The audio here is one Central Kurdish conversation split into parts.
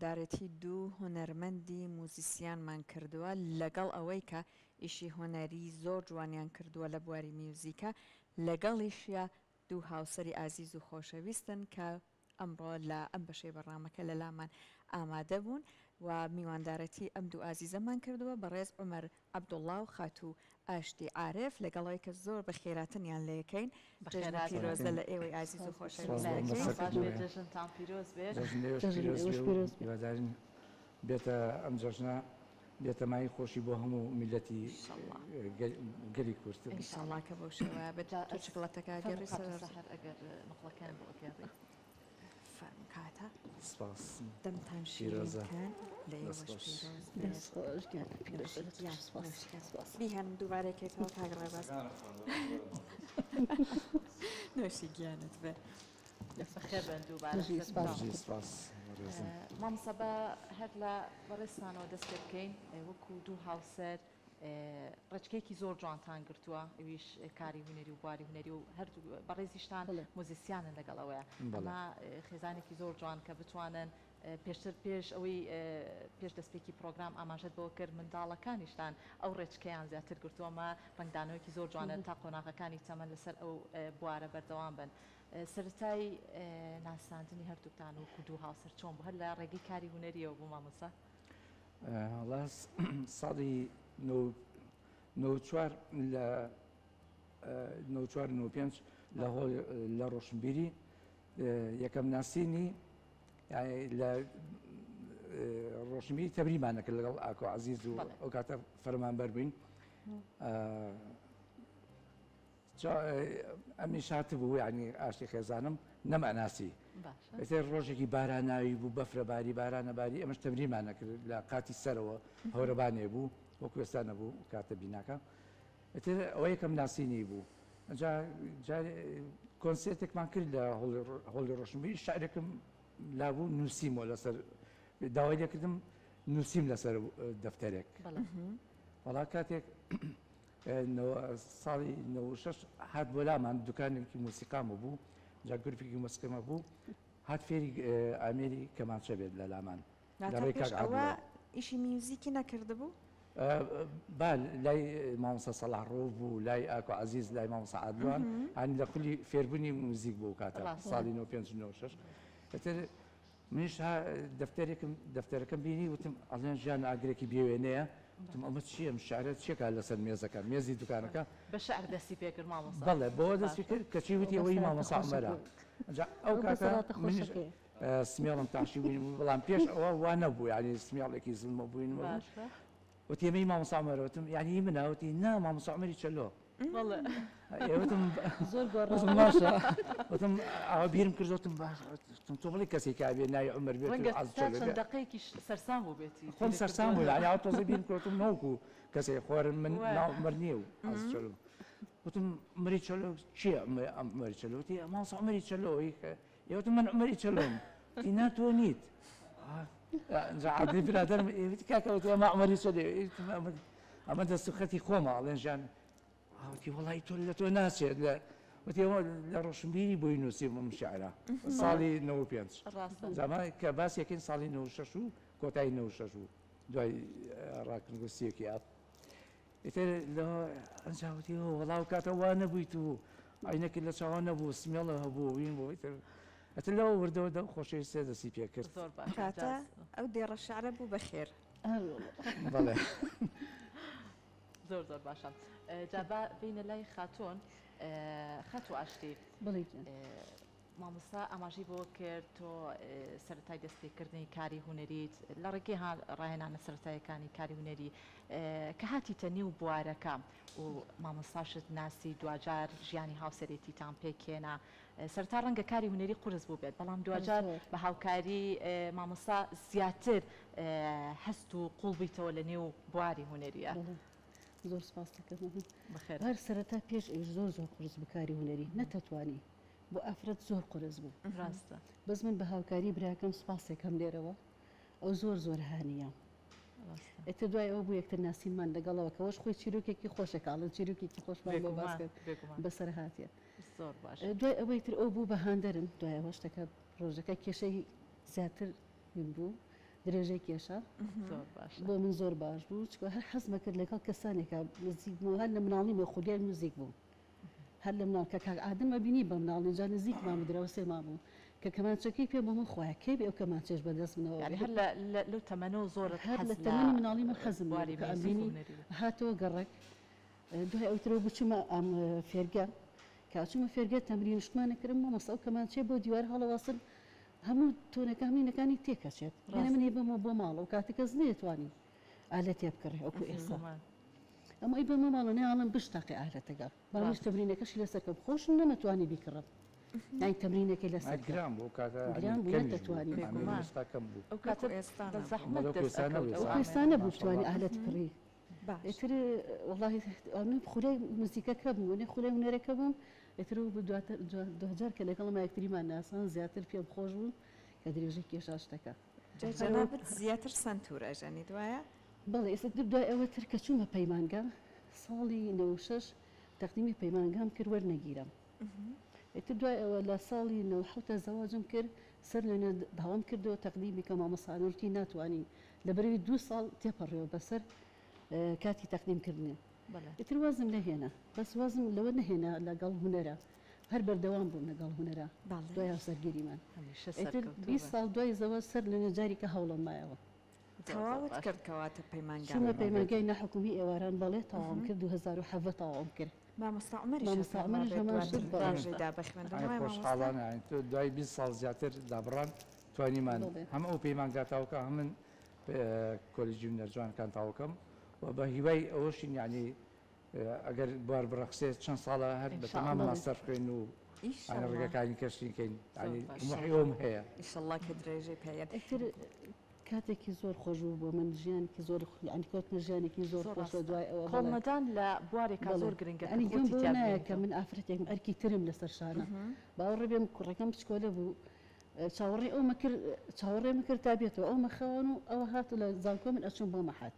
میواندارێتی دوو هونەرمەندی موزیسیانمان کردووە لەگەڵ ئەوەی کە ئیشی هونەری زۆر جوانیان کردووە لە بواری میوزیکا لەگەڵیشیا دوو هاوسەری ئازیز و خۆشەویستن کە ئەمڕۆ لە ئەم بەشەی بەڕنامەکە لە لامان ئامادە بوون و میواندارەتی ئەم دوو ئازیزەمان کردووە بەڕێز عومەر عەبدوڵا و خاتوو ئاشتی عارف لەگەڵ ئەوەی کە زۆر بەخێراتنیان لێکەین جەژنی پیرۆزە لە ئێوەی ئازیز و خۆشەویست دەکەین. جەژنتان پیرۆز بێت. جەژن ئێوەش پیرۆز بێ و هیوادارین بێتە ئەم جەژنە بێتە مایەی خۆشی بۆ هەموو میللەتی گەلی کورد. ئینشەڵا کە بەو شێوەیە بێت. تۆ چکڵەتەکە ئەگێڕی سەر. ئەگەر نوقڵەکەیان بۆ ئەگێڕی. فەرموو کاتە. سپاس. دەمتان شیرین کەن. لە ئێوەش پیرۆز بێت. دەست خۆش گیان پیرۆز بێت. گیان نۆشیان. بیهێنم دووبارەی کەیتەوە کاک ڕێباز. نۆشی گیانت بێ. بەخێربێن دووبارە. بژی سپاس بەڕێزم. مامۆستا با هەر لە بەڕێزتانەوە دەست پێ بکەین وەکو دوو هاوسەر ڕێچکەیەکی زۆر جوانتان گرتووە ئەویش کاری هونەری و بواری هونەری و هەردوو بەڕێزیشتان موزیسیانن لەگەڵ ئەوەیە ئەمە خێزانێکی زۆر جوان کە بتوانن پێشتر پێش ئەوەی پێش دەستپێکی پرۆگرام ئاماژەت بەوە کرد منداڵەکانیشتان ئەو ڕێچکەیان زیاتر گرتووە ئەمە ڕەنگدانەوەیەکی زۆر جوانە تا قۆناغەکانی تەمەن لەسەر ئەو بوارە بەردەوام بن سەرەتای ناساندنی هەردووکتان وەکو دوو هاوسەر چۆن بوو هەر لە ڕێگەی کاری هونەریەوە بوو مامۆستا؟ وەڵا ساڵی 94 لە 94 95 لە هۆڵ لە ڕۆشنبیری یەکەم ناسینی لە ڕۆشنبیری تەبریمانە کرد لەگەڵ ئاکۆ عەزیز و ئەو کاتە فەرمانبەر بووین. ئەمیش هاتبوو یانی ئاشتی خێزانم نەم ئەناسی ئیتر ڕۆژێکی باراناوی بوو بەفرە باری بارانە باری ئەمەش تەمرینمان نەکرد لە قاتی سەرەوە هەورەبانێ بوو وەکو ئێستا نەبوو کاتە بیناکە ئیتر ئەوە یەکەم ناسینی بوو جا کۆنسێرتێکمان کرد لە هۆڵی ڕۆشنبیری شعرێکم لابوو نووسیمەوە لەسەر داوای لێکردم نووسیم لەسەر دەفتەرێک وەڵا کاتێک ساڵی 96 هات بۆ لامان دوکانێکی مۆسیقام بوو جا گروپێکی مۆسیقیمە بوو هات فێری ئامێری کەمانچە بێت لە لامان لە ڕێی کاک ئەوە ئیشی میوزیکی نەکردبوو؟ با لای مامۆستا سەڵاح ڕۆف بوو لای ئاکۆ عەزیز لای مامۆستا عادلوان هانی لە خولی فێربوونی موزیک بوو کاتە ساڵی 95 96 ئیتر منیش ها دەفتەرێکم دەفتەرەکەم بینی وتم ئەڵێن ژیان ئاگرێکی بێ وێنەیە وتم ئەمە چییە ئەم شعرە چیەکا لەسەر مێزەکە مێزی دوکانەکە بە شعر دەستی پێ کرد مامۆستا بەڵێ بەوە دەستی کرد کەچی وتی ئەوەی مامۆستا عومەرە جا ئەو کاتە منیش سمێڵم تاشی بووین بەڵام پێش ئەوە وا نەبوو یعنی سمێڵێکی زلمە بووین وتی ئەمەی مامۆستا عومەرە وتم یعنی هی منە وتی نا مامۆستا عومەری چەلۆ بەڵێ وتم زۆر گۆڕا وتم باشە وتم ئەوە بیرم کرد وتم باش وتم تۆ بڵێ کەسێک کابێ ناوی عومەر بێت و ڕەنگە عەز تا چەلۆ چەند بێ دەقەیەکیش سەرسام بووبێتی خۆم بیرت سەرسام کردووە بووم یعنی ئەوە تۆزێ بیرم کرد وتم نەوەکو کەسێک خۆر من وایە ناو عومەر نییە و عەز چەلۆ وتم عومەری چەلۆ کێیە ئەم عومەری چەلۆ وتی مامۆستا عومەری چەلۆ ئێ وتم من عومەری چەلۆم وتی نا تۆ نیت ئینجا عادلی برادەرم ئێ وتی کاکە وتی ئەمە عومەری چەلۆ وتم ئەمە ئەمە دەست و خەتی خۆمە ئەڵێن ژیان وتی وەڵی تۆ لە تۆ ناچێت لە وتی ئەوە لە ڕۆشنبیری بۆی نووسیم ئەم شعرە ساڵی 95 ڕاستە زاما کە باس یەکەین ساڵی 96 و کۆتایی 96 بوو دوای ڕاکردن بۆ سیەکی ئاب ئیتر لە ئەنجا وتی ئۆ وەڵا ئەو کاتە وا نەبوویت و عەینەکت لە چاوان نەبوو سمێڵە هەبوو وین بوو ئیتر ئیتر لەوە وردە وردە ئەو خۆشەویستیە دەستی پێ کرد. زۆر باشە کاتە جاز. ئەو دێڕە شعرە بوو بە خێر. بەڵێ. زۆر زۆر باشە جا با بێینە لای خاتوون خاتوو ئاشتی. بەڵێ گیان. مامۆستا ئاماژەی بەوە کرد تۆ سەرەتای دەستپێکردنی کاری هونەریت لە ڕێگەی ڕاهێنانە سەرەتاییەکانی کاری هونەری کە هاتیتە نێو بوارەکە و مامۆستاشت ناسی دواجار ژیانی هاوسەرێتیتان پێکهێنا سەرەتا ڕەنگە کاری هونەری قورس بووبێت بەڵام دواجار بە هاوکاری مامۆستا زیاتر هەست و قوڵ بیتەوە لە نێو بواری هونەریە. زۆر سپاست دەکەم. هەر سەرەتا پێش ئەویش زۆر زۆر قورس بوو کاری هونەری نەتەتوانی بۆ ئافرەت زۆر قورس بوو ڕاستە. بەس من بە هاوکاری براکەم سوپاسێکەم لێرەوە ئەو زۆر زۆر هانیام ڕاستە. ئیتر دوای ئەوە بوو یەکتر ناسینمان لەگەڵەوە کە ئەوەش خۆی چیرۆکێکی خۆشە کە ئەڵێن چیرۆکێکی خۆشمان بۆ باس بێگومان کرد بێگومان. بەسەر هاتیە زۆر باش. دوای ئەوەی تر ئەو بوو بە هاندەرم دوای ئەوە شتەکە پرۆژەکە کێشەی زیاتر من بوو. درێژەی کێشا. زۆر باشە. بۆ من زۆر باش بوو چونکە هەر حەزمە کرد لەگەڵ کەسانێکا نزیک بووم هەر لە مناڵیمەوە خولیای موزیک بووم هەر لە مناڵ کە کاک عادلمە بینی بە مناڵی جا نزیکمان بوو دراوسێمان بوو کە کەمانچەکەی پێ بوو من خوایە کەی بێ ئەو کەمانچەیەش بە دەست منەوە یانی بێ. هەر لە لە لەو تەمەنەوە زۆرت هەر حەز لە لە تەمەنی مناڵیمەوە حەزم لێ بواری بوو کە میوزیک و ئەمبینی هونەری بوو. هاتەوە گەڕەک دوای ئەوی ترەوە بچوومە فێرگە کە ئەچوومە فێرگە تەمرین شتمان ئەکردم مامۆستا ئەو کەمانچەیە بۆ دیوار هەڵەواسن هەموو تۆنەکە هەمینەکانی تێکەچێت یعنی من ئەیبەمەوە بۆ ماڵەوە کاتێک کەس نەیەتوانی ئالەتێ بکڕێ وەکو ئێستا ئەمە ئەیبەمە ماڵەوە نەیاڵم بشتاقی ئالەتەکە بامیش تەمرینەکەشی لەسەر کەم خۆشم نەمەتوانی بیکڕم یعنی تەمرینەکەی لەسەر کەم گران بوو کاتە گران بوو کەمیش بوو نەتەتوانی ئامێری ئێستا کەم بوو ئەو کاتە وەکو ئێستا بە نەبوو. زەحمەت وەکو دەست ئێستا ئەکەوت نەبوو ئەو ئێستا ئامێرە ئێستا نەبوو بتوانی ماشەڵڵا ئالەت کڕی باش. ئیتر وەڵاهی ئەمن خولای موزیکەکە بووم وەنێ خولای هونەرەکە بووم ئیتر و دواتر دواجار کە لەگەڵما یەکتریمان ناسان زیاتر پێم خۆش بوو کە درێژەی کێشا شتەکە. جا جەنابت زیاتر سەنتوور ئەژەنیت وایە؟ بەڵێ ئێستا دوای ئەوە تر کە چوومە پەیمانگا ساڵی 96 تەقدیمی پەیمانگام کرد وەرنەگیرام. ئیتر دوای ئەوە لە ساڵی 97 زەواجم کرد سەر لە نوێ داوام کردەوە تەقدیمی کە مامۆستا وتی ناتوانی لەبەرئەوەی دوو ساڵ تێپەڕیەوە بەسەر کاتی تەقدیم کردنێ ئیتر وازم نەهێنا بەس وازم لەوە نەهێنا لەگەڵ هونەرە هەر بەردەوام بووم لەگەڵ هونەرە دوای هاوسەرگیریمان ئیتر 20 ساڵ دوای زەواج سەر لە نوێ جارێکە هەوڵم مایەوە. تەواوت کرد کەواتە پەیمانگا؟ چوومە پەیمانگای ناحکومی ئێواران بەڵێ تەواوم کرد 2017 تەواوم کرد. مامۆستا عومەریش مامۆستا هەر پێم عومەریش وابێت هەمان دواتر شت بەڵێ. درێژەی دا بە خوێندن ئەی وایە مامۆستا؟ خۆشحاڵانە یانی تۆ دوای 20 ساڵ زیاتر دابڕان توانیمان بەڵێ. هەم ئەو پەیمانگا تاوکە هەم من کۆلیجی هونەر جوانەکان تاوکەم و بە هیوای ئەوەشین یانی ئەگەر بوار بڕەخسێت چەند ساڵە هەر بە تەمام بەڵێ. ماستەر بخوێن و یانی ئیشەڵڵا. ڕێگەکانی کەشتین کەین یانی زۆر باش. تموحی ئەوم هەیە. ئیشەڵڵا کە درێژەی پێ یەت. ئیتر کاتێکی زۆر خۆش بوو بۆ من ژیانێکی زۆر یانی کەوتمە ژیانێکی زۆر زۆر خۆشەوە ڕاستە دوای ئەوە بەڵێ. کۆڵنەدان لە بوارێکا بەڵێ زۆر گرنگە کە یانی گوێم خۆتی بەوە تیا نایە کە بمێنیتەوە. من ئافرەتێکم ئەرکی ترم لەسەر شانە باوەڕ بێم کوڕەکەم بچکۆلە بوو چاوەڕێی ئەومە کرد چاوەڕێمە کرد تا بێتەوە ئەومە خەوان و ئەوە هات لە زانکۆ من ئەچووم بۆ مەحەد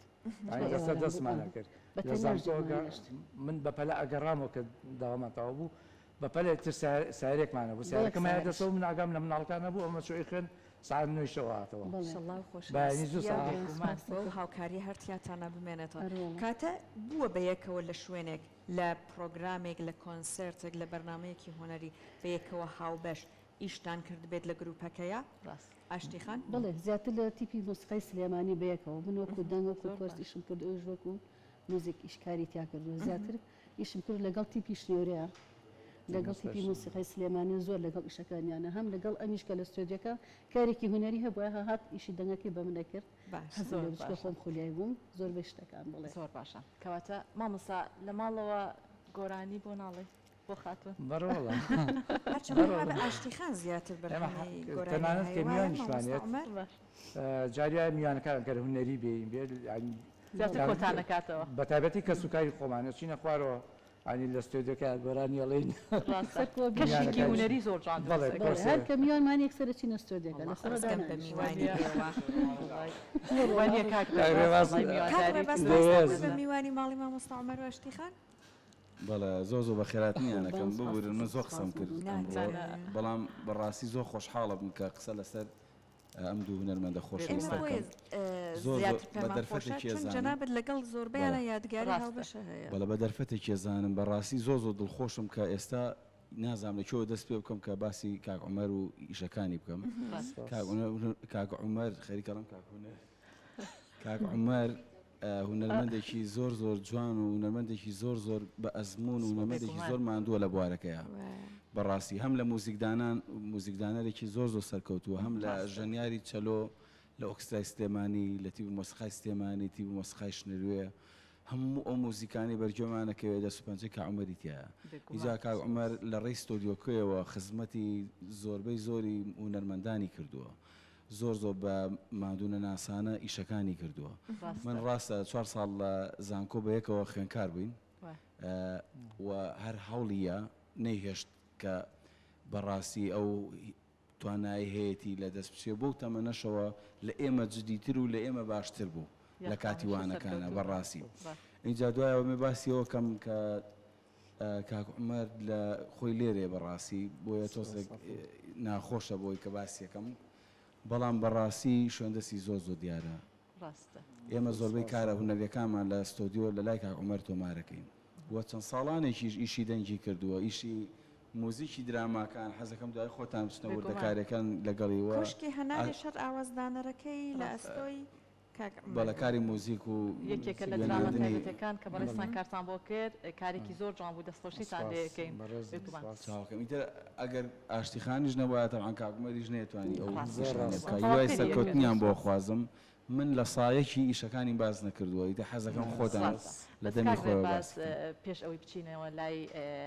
یانی بۆ لەسەر ئێواران بوو دەستمان ئا ئەکرد بە لە تەنیاش زانکۆگە جێمان هێشت. من بەپەلە ئەگەڕامەوە کە داوامان تەواو بوو بەپەلە تر سەیارەیەکمان هەبوو بە یەک سەیارەکەم هەیە سەیارەش. دەستەوە من ئاگام لە مناڵەکان نەبوو ئەمە چۆی خوێن سەعات نۆی شەو هاتەوە. بەڵێ. ئیشەڵڵا و بەیانی زوو خۆشەویستییە سەعات. بێگومان. بەو هاوکارییە هەر تیاتانا بمێنێتەوە. ئەرێ. کاتە بووە بەیەکەوە لە شوێنێک، لە پڕۆگرامێک، لە کۆنسێرتێک، لە بەرنامەیەکی هونەری بەیەکەوە هاوبەش ئیشتان کردبێت لە گروپەکەیا؟ ڕاست. ئاشتی خان؟ بەڵێ زیاتر لە تیپی مۆسیقای سلێمانی بەیەکەوە من وەکو دەنگ وەکو زۆر کۆرس باش. ئیشم کرد ئەویش وەکو موزیک ئیش کاری تیا کردووە زیاتر ئیشم کرد لەگەڵ تیپی شنێورەیە لەگەڵ تیپی مۆسیقای سلێمانی زۆر لەگەڵ ئیشەکانیانە هەم لەگەڵ ئەمیش کە لە ستۆدیۆکە کارێکی هونەری هەبووە هات ئیشی دەنگەکەی بە من ئەکرد باشە. حەزم زۆر لێ بوو چونکە باشە. خۆم خولیای بووم زۆربەی شتەکان بەڵێ. زۆر باشە کەواتە مامۆستا لە ماڵەوە گۆرانی بۆ ناڵێی؟ بۆ خاتوون. بەڕێ وەڵا. هەرچەند بەڕێ وابە وەڵا. ئاشتی خان زیاتر ئێمە بەرهەمی گۆرانی تەنانەت هەیە کە وایە میوانیشمان مامۆستا یەت عومەر؟ باش. جاری وایە میوانەکان ئەگەر هونەری بێین بێ یانی زیاتر یان کۆتا نەکاتەوە. بە تایبەتی کەسوکاری خۆمان ئەچینە خوارەوە یانی لە ستۆدیۆکە گۆرانی ئەڵێین. ڕاستە. سەرکۆ کەشێکی میوانەکانیش هونەری زۆر جوان بەڵێ دروست ئەکەن. بەڵێ کۆرسێ. هەر کە میوانمان یەکسەر ئەچینە ستۆدیۆکە وەڵا لە سەرەوە خۆزگەم بە دانانیشین. میوانی ئێوە. وانیە کاک کاک ڕێباز ڕێباز وەڵای کاک میوانداریەکی ڕێباز زۆر تا ئێستا دەوێز. بووی بە میوانی ماڵی مامۆستا عومەر و ئاشتی خان؟ بەڵێ زۆر زۆر بەخێراتنیان ئەکەم قوربان ببورن من سپاس زۆر قسەم سپاس کرد مەمنون. نا ئەمڕۆ نا. بەڵام بەڕاستی زۆر خۆشحاڵەبم کە قسە لەسەر ئەم دوو هونەرمەندە ئێمە خۆشەویستە بۆیە بکەم زۆر زۆر زیاتر بە پێمان خۆشە دەرفەتێکی چون ئەزانم جەنابت لەگەڵ بەڵێ زۆربەیانە یادگاری ڕاستە. هاوبەشە هەیە. بەڵێ بە دەرفەتێکی ئەزانم بەڕاستی زۆر زۆر دڵخۆشم کە ئێستا نازانم لە کوێوە دەست پێ بکەم کە باسی کاک عومەر و ئیشەکانی بکەم ڕاستە. کاک عومەر کاک عومەر خەریکە ئەڵێم کاک هونەر کاک عومەر هونەرمەندێکی زۆر زۆر جوان و هونەرمەندێکی زۆر زۆر بە ئەزموون و هونەرمەندێکی زۆر ماندووە لە بوارەکەیا بەڕاستی هەم لە موزیکدانان موزیکدانەرێکی زۆر زۆر سەرکەوتووە هەم لە ژەنیاری چەلۆ لە ئۆکسترای سلێمانی لە تیپی مۆسیقای سلێمانی تیپی مۆسیقای شنروێ هەموو ئەو موزیکانەی بەرگوێمان ئەکەوێ دەست و پەنجەی کاک عومەری تیایە ئیجا کاک عومەر لە ڕێی ستۆدیۆکەیەوە خزمەتی زۆربەی زۆری هونەرمەندانی کردووە زۆر زۆر بە ماندوونەناسانە ئیشەکانی کردووە. من ڕاستە چوار ساڵ لە زانکۆ بەیەکەوە خوێنکار بووین و هەر هەوڵیە نەیهێشت کە بەڕاستی ئەو توانایی هەیەتی لە دەست بچێ بەو تەمەنەشەوە لە ئێمە جدیتر و لە ئێمە باشتر بوو لە کاتی وانەکانە بەڕاستی ئینجا دوایەوە مێ باسی ئەوە کەم کە کاک عومەر لە خۆی لێرەیە بەڕاستی بۆیە تۆزێک ناخۆشە بۆی کە باسیەکەم. بەڵام بەڕاستی شوێندەستی زۆر زۆر دیارە. ڕاستە. ئێمە زۆربەی کارە هونەریەکانمان لە ستۆدیۆ لە لای کاک عومەر تۆمارەکەین و چەند ساڵانێکیش ئیشی دەنگی کردووە، ئیشی موزیکی دراماکان، حەزەکەم دوای خۆتان بچنە بێگومان. وردەکاریەکان لەگەڵی و کۆشکی هەناریش هەر ئاوازدانەرەکەی لە ئەستۆی کاک عومەر بەڵێ بوو. کاری موزیک و یەکێکە لە دراما وێناندنی. تایبەتەکان کە بەڕێزتان کارتان بۆ کرد، کارێکی زۆر جوان بوو دەستخۆشیتان لێ سپاس ئەکەین. بەڕێزم بێگومان. سپاس. چاوەکەم ئیتر ئەگەر ئاشتی خانیش نەبوایە تەبعەن کاک عومەریش نەیەتوانی ئەو ڕاستە. زۆر ئیشانە ڕاستە. بکا هیوای تەواوکەری ئەکرد. سەرکەوتنیان بۆ خوازم من لە سایەکی ئیشەکانیم باس نەکردووە ئیتر حەزەکەم خۆتان ڕاستە. لە بەس دەمی کاک خۆیەوە ڕێباز باسی بکەن. پێش ئەوەی بچینەوە لای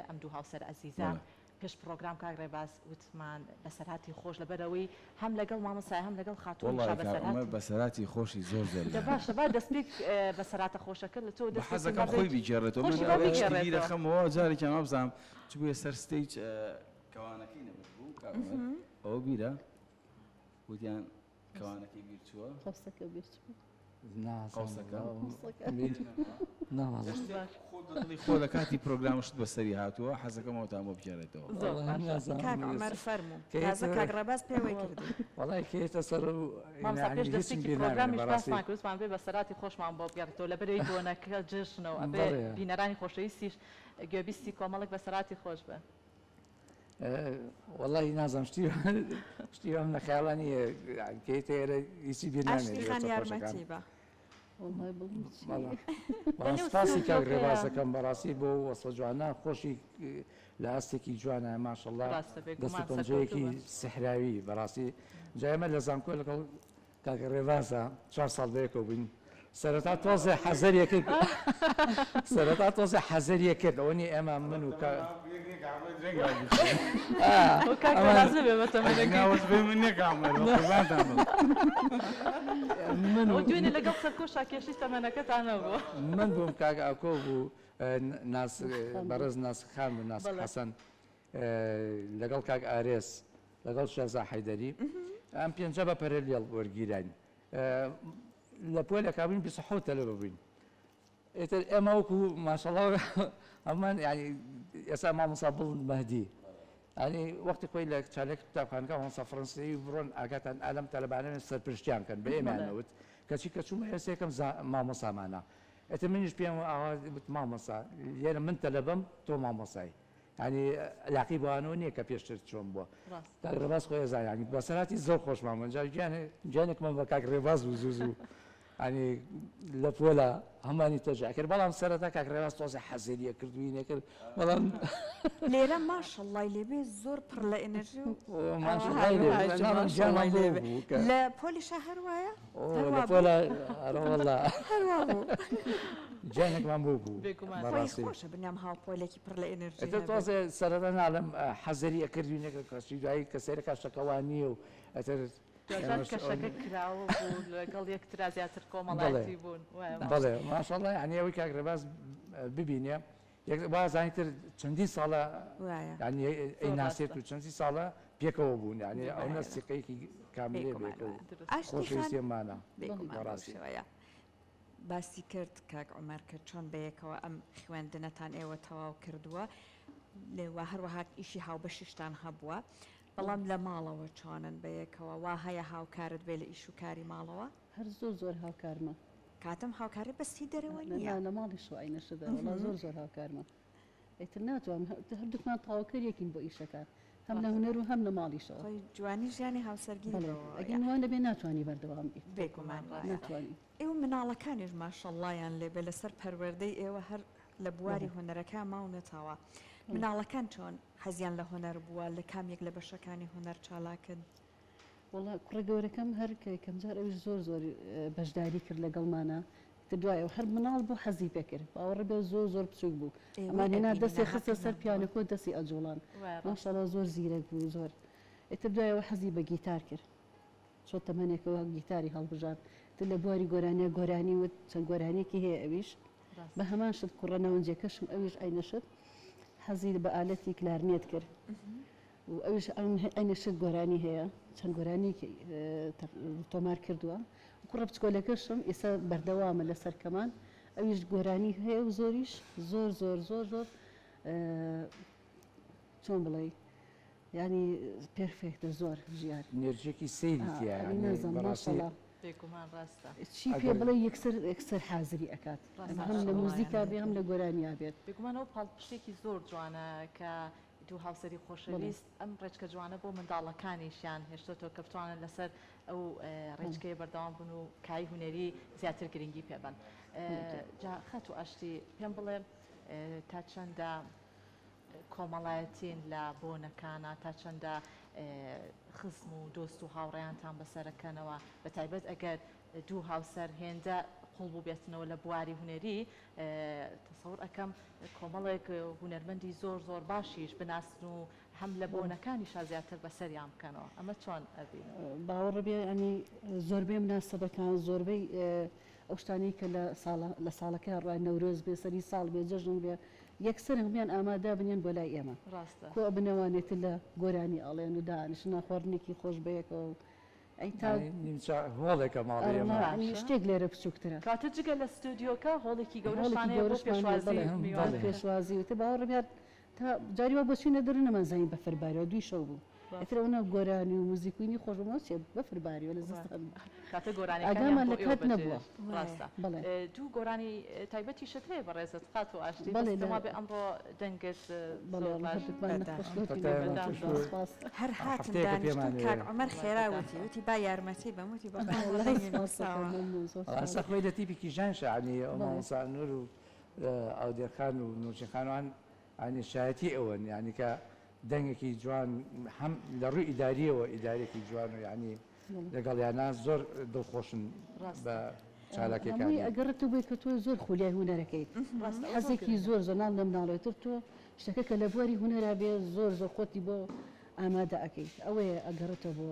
ئەم دوو هاوسەرە ئەزیزە بەڵێ. پێش پڕۆگرام کاک ڕێباز وتمان بەسەرهاتی خۆش لەبەرئەوەی هەم لەگەڵ مامۆستای هەم لەگەڵ خاتوونیشا وەڵڵاهی کاک عومەر بەسەرهاتی بەسەرهاتی خۆشی زۆر زۆر دە لایە. باشە با دەستپێک بەسەرهاتە خۆشەکە لە تۆوە بە دەست پێ بکەین حەزەکەم با خۆی بێین بیگێڕێتەوە من خۆشی با ئەوەیە شتی بیگێڕێتەوە. بیرەخەمەوە جارێکیان وابزانم چووبوویە سەر stage کەوانەکەی نەبرد بوو کاک عومەر ئەوە بیرە وتیان کەوانەکەی بیر چووە؟ قەوسەکە بیر چوو. قەوسەکە؟ ناوەڵا. خۆت بە دڵی خۆ لە کاتی پرۆگرام شت بەسەری هاتووە حەزەکەم ئەوتان بۆ بگێڕێتەوە. زۆر باشە. کاک عومەر فەرموو. تازە کاک ڕێباز پێوەی کردی. وەڵای کە یێتە سەر و مامۆستا پێش هیچم دەستپێکی بیر نامێنێ پرۆگرامیش بەڕاستی. باسمان کرد وتمان بێ بەسەرهاتی خۆشمان بۆ بگێڕیتەوە لەبەرئەوەی بۆنەکە جەژنە و ئەبێ بەڵێ. بینەرانی خۆشەویستیش گوێبیستی کۆمەڵێک بەسەرهاتی خۆش بن. وەڵی نازم شتی شتی وام لە خەیاڵا نییە کەیتە ئێرە هیچی بیر نامێنێ ئاشتی خان وەستە خۆشەکان. یارمەتی بە. وەڵای بڵێم چی؟ بەڵام لەنێو سپاسی کاک ستۆدیۆکەیا. ڕێبازەکەم بەڕاستی بۆ وەسفە جوانە خۆشی لە ئاستێکی جوانە ماشەڵڵا ڕاستە دەست و بێگومان سەرکەوتوو پەنجەیەکی بن. سحراوی بەڕاستی جا ئێمە لە زانکۆ لەگەڵ کاکە ڕێبازە چوار ساڵ بەیەکەوە بووین سەرەتا تۆزێ حەزەریە کرد سەرەتا تۆزێ حەزەریە کرد ئەوە نیە ئێمە من و کا من و دوێنێ لەگەڵ سەرکۆشا کێشەی تەمەنەکەتان نەبوو من بووم کاک ئاکۆ بوو ناس بەڕێز ناسک خان بوو ناسک حەسەن لەگەڵ کاک ئارێز لەگەڵ شێرزا حەیدەری ئەم پێنجە بە پەرەلێڵ وەرگیراین لە پۆلێکا بووین 27 تەلەبە بووین ئیتر ئێمە وەکو ماشەڵا هەمان یعنی ئێستا مامۆستا بڵند مەهدی یعنی وەختی خۆی لە چالێک قوتابخانەکە مامۆستا فڕەنسیی بڕۆن ئاگاتان ئالەم تەلەبانە سەرپرشتیان کەن بە ئێمەیان نەوت کەچی کە چوومە ئێستا یەکەم مامۆسامانە ئیتر منیش پێم ئاوا وت مامۆستا لێرە من تەلەبەم تۆ مامۆستای یانی علاقەی بەوانەوە نییە کە پێشتر چۆن بووە کاک ڕێباز خۆی ئەزانێ یانی بەسەرهاتی زۆر خۆشمان بوون جا گیانێ گیانێکمان بە کاک ڕێباز بوو زوو زوو ینی لە پۆلە هەمانی تەجا کرد بەڵام سەرەتا کاک ڕێباز تۆزێ حەزێریە کرد وی نەکرد بەڵام لێرە ماشەڵڵای لێبێ زۆر پڕ لە ئێنێرژی و ماشەڵڵای لێ بێ. ماشەڵڵای لێ بێ. بوو کە- لە پۆلیشا هەر وایە ئۆ، هەر لە وا بوو. پۆلە ئەرە وەڵا هەر وا بوو. گیانێکمان بۆ بوو بێگومان. خۆی بەڕاستی خۆشە بنیام هاوپۆلێکی پڕ لە ئێنێرژی ئیتر هەبێ. تۆزێ سەرەتا ناڵێم حەزەری ئەکردوین نەکرد کەچی دوایی کە سەیرەکا شتەکە وا نییە و ئیتر دواجار ئێمەش کەشەکە کراوە بوو لەگەڵ یەکترا زیاتر کۆمەڵایەتی بوون وایە. بەڵێ ماشەڵڵا یانی ئەوەی کاک ڕێباز ببینێ یەک وازانی تر چەندین ساڵە وایە. یانی زۆر ئەیناسێت ڕاستە. و چەندین ساڵە پێکەوە بوون یانی ئەونە وایە. سیقەیەکی کاملێ بێگومان بێکەوە وایە. دروست. ئاشتی خان خۆشەویستیەمانە بێگومان بەو بەڕاستی. شێوەیە. باسی کرد کاک عومەر کە چۆن بەیەکەوە ئەم خوێندنەتان ئێوە تەواو کردووە و هەروەها ئیشی هاوبەشیشتان هەبووە بەڵام لە ماڵەوە چۆنن بەیەکەوە وا هەیە هاوکارت بێ لە ئیش و کاری ماڵەوە؟ هەر زۆر زۆر هاوکارمە. کاتم هاوکاری بەس هی دەرەوە نییە. نا لە ماڵیشەوە ئەینەشە دەرەوە وەڵا زۆر زۆر هاوکارمە ئیتر ناتوانم هەردووکمان تەواوکەر یەکین بۆ ئیشەکان هەم لە هونەر و هەم لە ماڵیشەوە. خۆی جوانی ژیانی هاوسەرگیری بەڵێ بەوەیە. ئەگەر وا نەبێ ناتوانی بەردەوام بیت. بێگومان وایە. ناتوانی. ئێوە مناڵەکانیش ماشەڵڵایان لێبێ لەسەر پەروەردەی ئێوە هەر لە بواری هونەرەکە ماونەتەوە. مناڵەکان چۆن حەزیان لە هونەر بووە؟ لە کام یەک لە بەشەکانی هونەر چالاکن؟ وەڵا کوڕە گەورەکەم هەر کە یەکەم جار ئەویش زۆر زۆر بەشداری کرد لەگەڵمانا ئیتر دوای ئەو هەر مناڵ بوو حەزی پێ کرد باوەڕ بێ زۆر زۆر بچووک بوو ئێوەی ئەمان هێنا ئەبینی دەستی خستە ناهەقی سەر نەبووە. پیانۆکە و دەستی ئەجوڵان وایە ڕاستە. ماشاءاللە زۆر زیرەک بوو زۆر ئیتر دوای ئەوە حەزی بە گیتار کرد چۆ تەمەنێکەوە گیتاری هەڵبژارد ئیتر لە بواری گۆرانیە گۆرانی وت چەند گۆرانیەکی هەیە ئەویش بە هەمان شت کوڕە ناونجەکەشم ئەویش عەینە شت حەزی بە ئالەتی کلارنێت کرد و ئەویش عەینە شت گۆرانی هەیە چەند گۆرانیەکی تۆمار کردووە کوڕە بچکۆلەکەشم ئێستا بەردەوامە لەسەر کەمان ئەویش گۆرانی هەیە و زۆریش زۆر زۆر زۆر زۆر چۆن بڵێ. یانی perfect ە زۆر ژیار. نێرجێکی سەیری تیایە یانی یانی بەڕاستی. ماشەڵا. بێگومان ڕاستە. چی پێ ئەگەر بڵێ یەکسەر یەکسەر حازری ئەکات ڕاستە هەم لە ماشەڵا موزیکا یانی بێ هەم لە گۆرانیا بێت. بێگومان ئەوە پاڵپشتێکی زۆر جوانە کە دوو هاوسەری بەڵێ. خۆشەویست ئەم ڕێچکە جوانە بۆ منداڵەکانیشیان هێشتۆتەوە کە بتوانن لەسەر ئەو بەڵێ. ڕێچکەیە بەردەوام بن و کای هونەری زیاتر گرنگی پێ بەن. بەڵێ گیان. جا خاتوو ئاشتی پێم بڵێ تا چەندە کۆمەڵایەتین لە بۆنەکانا تا چەندە خزم و دۆست و هاوڕێیانتان بەسەرەکەنەوە بە تایبەت ئەگەر دوو هاوسەر هێندە قوڵ بووبێتنەوە لە بواری هونەری تەسەور ئەکەم کۆمەڵێک هونەرمەندی زۆر زۆر باشیش بناسن و هەم لە بۆنەکانیشا زیاتر بەسەریان بکەنەوە ئەمە چۆن ئەبینن؟ باوەڕ بێ یانی زۆربەی مناسەبەکان زۆربەی ئەو شتانەی کە لە ساڵە لە ساڵەکەیا ڕوای نەورۆز بێ سەری ساڵ بێ جەژن بێ یەکسەر هەموویان ئامادە بن یەن بۆ لای ئێمە ڕاستە. کۆ ئەبنەوانێ تر لە گۆرانی ئەڵێن و دانیشن نان خواردنێکی خۆش بەیەکەوە و ئەی تا یانی نیمچە هۆڵێکە ماڵی ئەڕ ئێمە. نا یانی باشە. شتێک لێرە بچووکترە. کەواتە جگە لە ستۆدیۆکە هۆڵێکی گەورەشتان هۆڵێکی هەیە بۆ گەورەشمان هەیە پێشوازی بەڵێ بۆ میوان. بەڵێ. پێشوازی و ئیتر باوەڕم یار تا جاری وا بۆ چووینە دەرێ نەمانزانی بەفر باریوە دووی شەو بوو. ئیتر ئەوەنە گۆرانی و موزیک و خۆش بوو چێ بەفر باریوە لە زستان کاتە گۆرانیەکانیان ئاگامان بۆ لە ئێوە کات نەبووە. بەجێهێشت ڕاستە بەڵێ. دوو گۆرانی تایبەتیشت هەیە بەڕێزت خاتوو ئاشتی بەس بەڵێ لە پێم وابێ ئەمڕۆ دەنگت بەڵێ زۆر وەڵا باش هەردووکمان نەخۆش بەداخەوە. کەوتین پەتایان وەڵا تووش بەداخەوە. بوو. سپاس. هەر هاتن هەفتەیەکە دانیشتن پێمان کاک هەیە. عومەر وەڵای خێرا بەداخەوە. وتی وتی با یارمەتی بەم وتی بەخۆم وەڵای دەنگی سپاس نووساوە. دەکەم مەمنون زۆر ئەستا سپاس. خۆی لە تیپی کیژانشە یانی بەڵێ. مامۆستا نور و ئاودێر خان و نوچین خان وان یانی شایەتی ئەوەن یانی کە دەنگێکی جوان هەم لە ڕووی ئیداریەوە ئیدارێکی جوان و یعنی لەگەڵیانە زۆر دڵخۆشن بە چالاکیەکانی. هەمووی ئەگەڕێتەوە بۆی کە تۆ زۆر خولیای هونەرەکەیت حەزێکی زۆر زۆر ناڵ لە مناڵەوە تر تۆ شتەکە کە لە بواری هونەرا بێ زۆر زۆر خۆتی بۆ ئامادە ئەکەیت ئەوەیە ئەگەڕێتەوە بۆ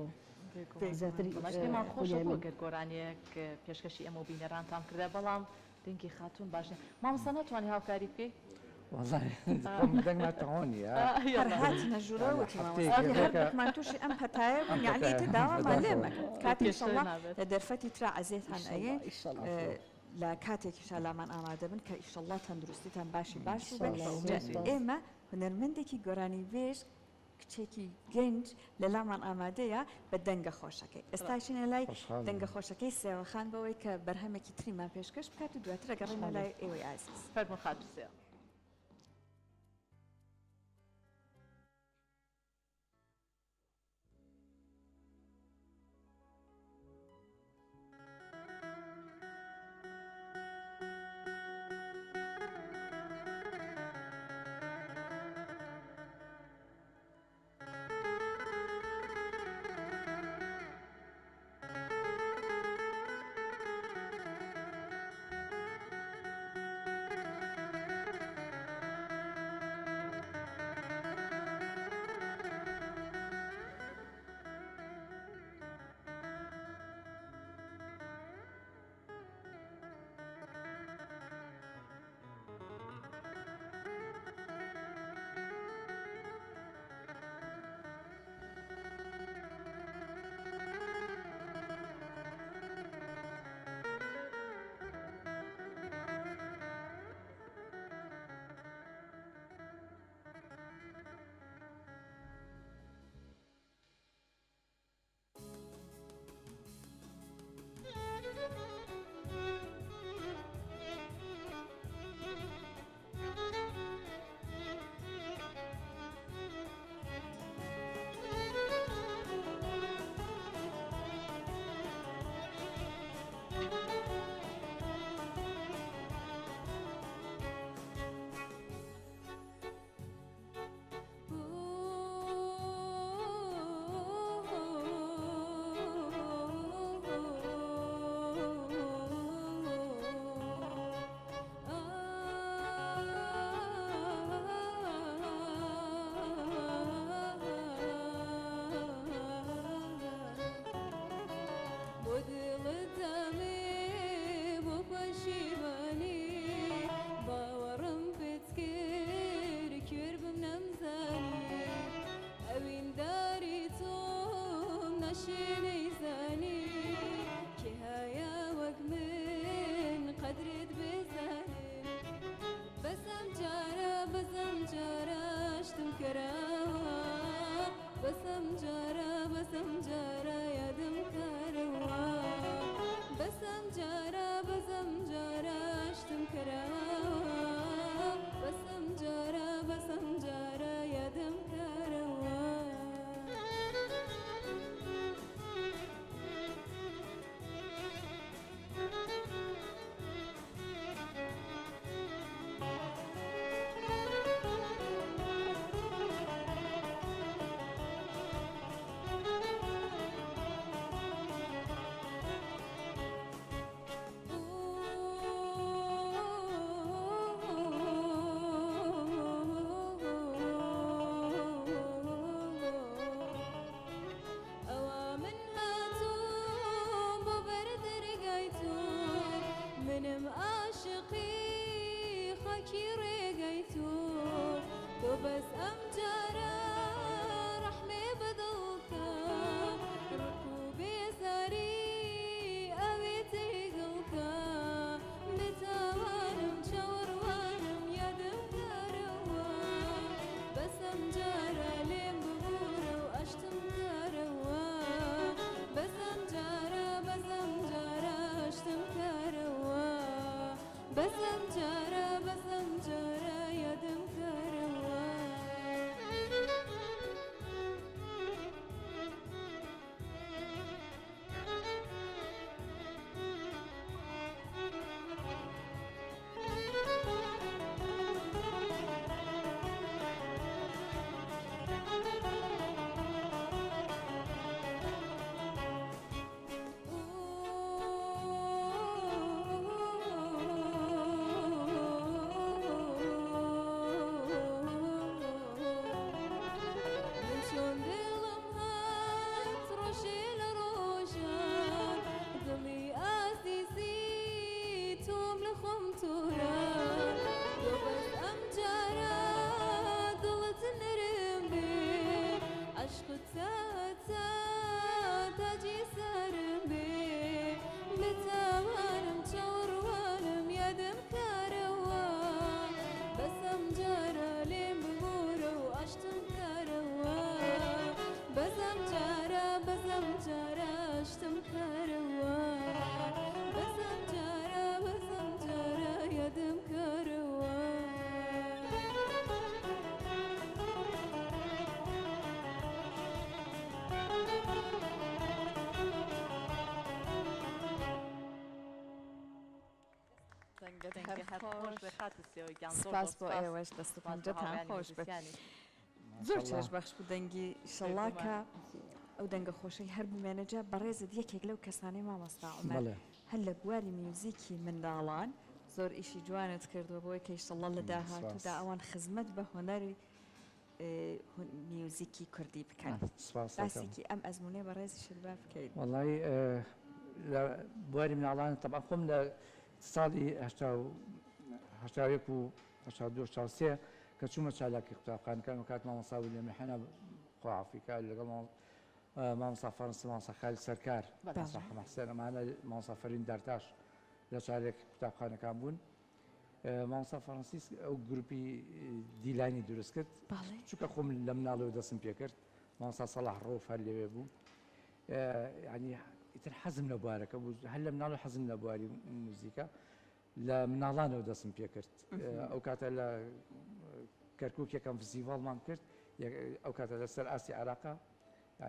زیاتر پێمان خۆشە خولیای بۆ من. گەر گۆرانیەک پێشکەشی ئێمە و بینەرانتان کردە بەڵام دەنگی خاتوون باش نیە مامۆستا ناتوانی هاوکاری بکەی؟ وەڵای خۆم دەنگمان تەواو نییە. هەر هاتنە ژوورەوە وتی مامۆستا هەفتەیەک هەردووکمان تووشی ئەم پەتایە بووین یەعنی ئیتر داوامان لێ مەکە کاتێ ئیشەڵڵا لە دەرفەتی ترا عەزێتان ئەیەین لە کاتێکیشا لامان ئامادە بن کە ئیشەڵڵا تەندروستیتان باشی باش بووبێ ئێمە هونەرمەندێکی گۆرانیبێژ کچێکی گەنج لە لامان ئامادەیە بە دەنگە خۆشەکەی. ئێستا ئەچینە لای دەنگە خۆشەکەی سێوەخان بەوەی کە بەرهەمێکی تریمان پێشکەش بکات و دواتر ئەگەڕێینەوە لای ئێوەی ئازیز. فەرموو خاتوو سێوە. دەنگت هەر خۆش بێ خاتوو سێوە گیان زۆر زۆر سپاس بۆ سپاس ئێوەش دەست و سپاس بۆ پەنجەتان هاوڕێیانی خۆش بێت موزیسیانی. زۆر ماشاءاللە. چێژ بەخش بوو دەنگی ئیشەڵڵا بێگومان. کە ئەو دەنگە خۆشەی هەر بمێنێ جا بەڕێزت یەکێک لەو کەسانەی مامۆستا عومەر بەڵێ. هەر لە بواری میوزیکی منداڵان زۆر ئیشی جوانت کردووە بۆی کە ئیشەڵڵا لە داهاتوودا سپاس. ئەوان خزمەت بە هونەری میوزیکی کوردی بکەن. سپاست دەکەم. باسێکی ئەم ئەزموونەی بەڕێزیشت با بکەیت. وەڵایی لە بواری مناڵان تەبعەن خۆم لە ساڵی 81 و 82 83 کە چوومە چالاکی قوتابخانەکان و کات مامۆستا ویلیام یوحەنا خوا عەفوی کا لەگەڵ مامۆستا فەرەنسی مامۆستا خالید سەرکار مامۆستا حەمە حسێن ئەمانە مامۆستا فەرین دارتاش لە چالاکی قوتابخانەکان بوون. مامۆستا فەرەنسیس ئەو گروپی دیلانی دروست کرد چونکە خۆم لە مناڵەوە دەستم پێکرد مامۆستا سەڵاح ڕەوف هەر لەوێ بوو ینی ئیتر حەزم لە بوارەکە بوو هەر لە مناڵ حەزم لە بواری موزیکە لە مناڵانەوە دەستم پێکرد ئەو کاتە لە کەرکک یەکەم فستیڤاڵمان کرد ئەو کاتە لەسەر ئاستی عراقا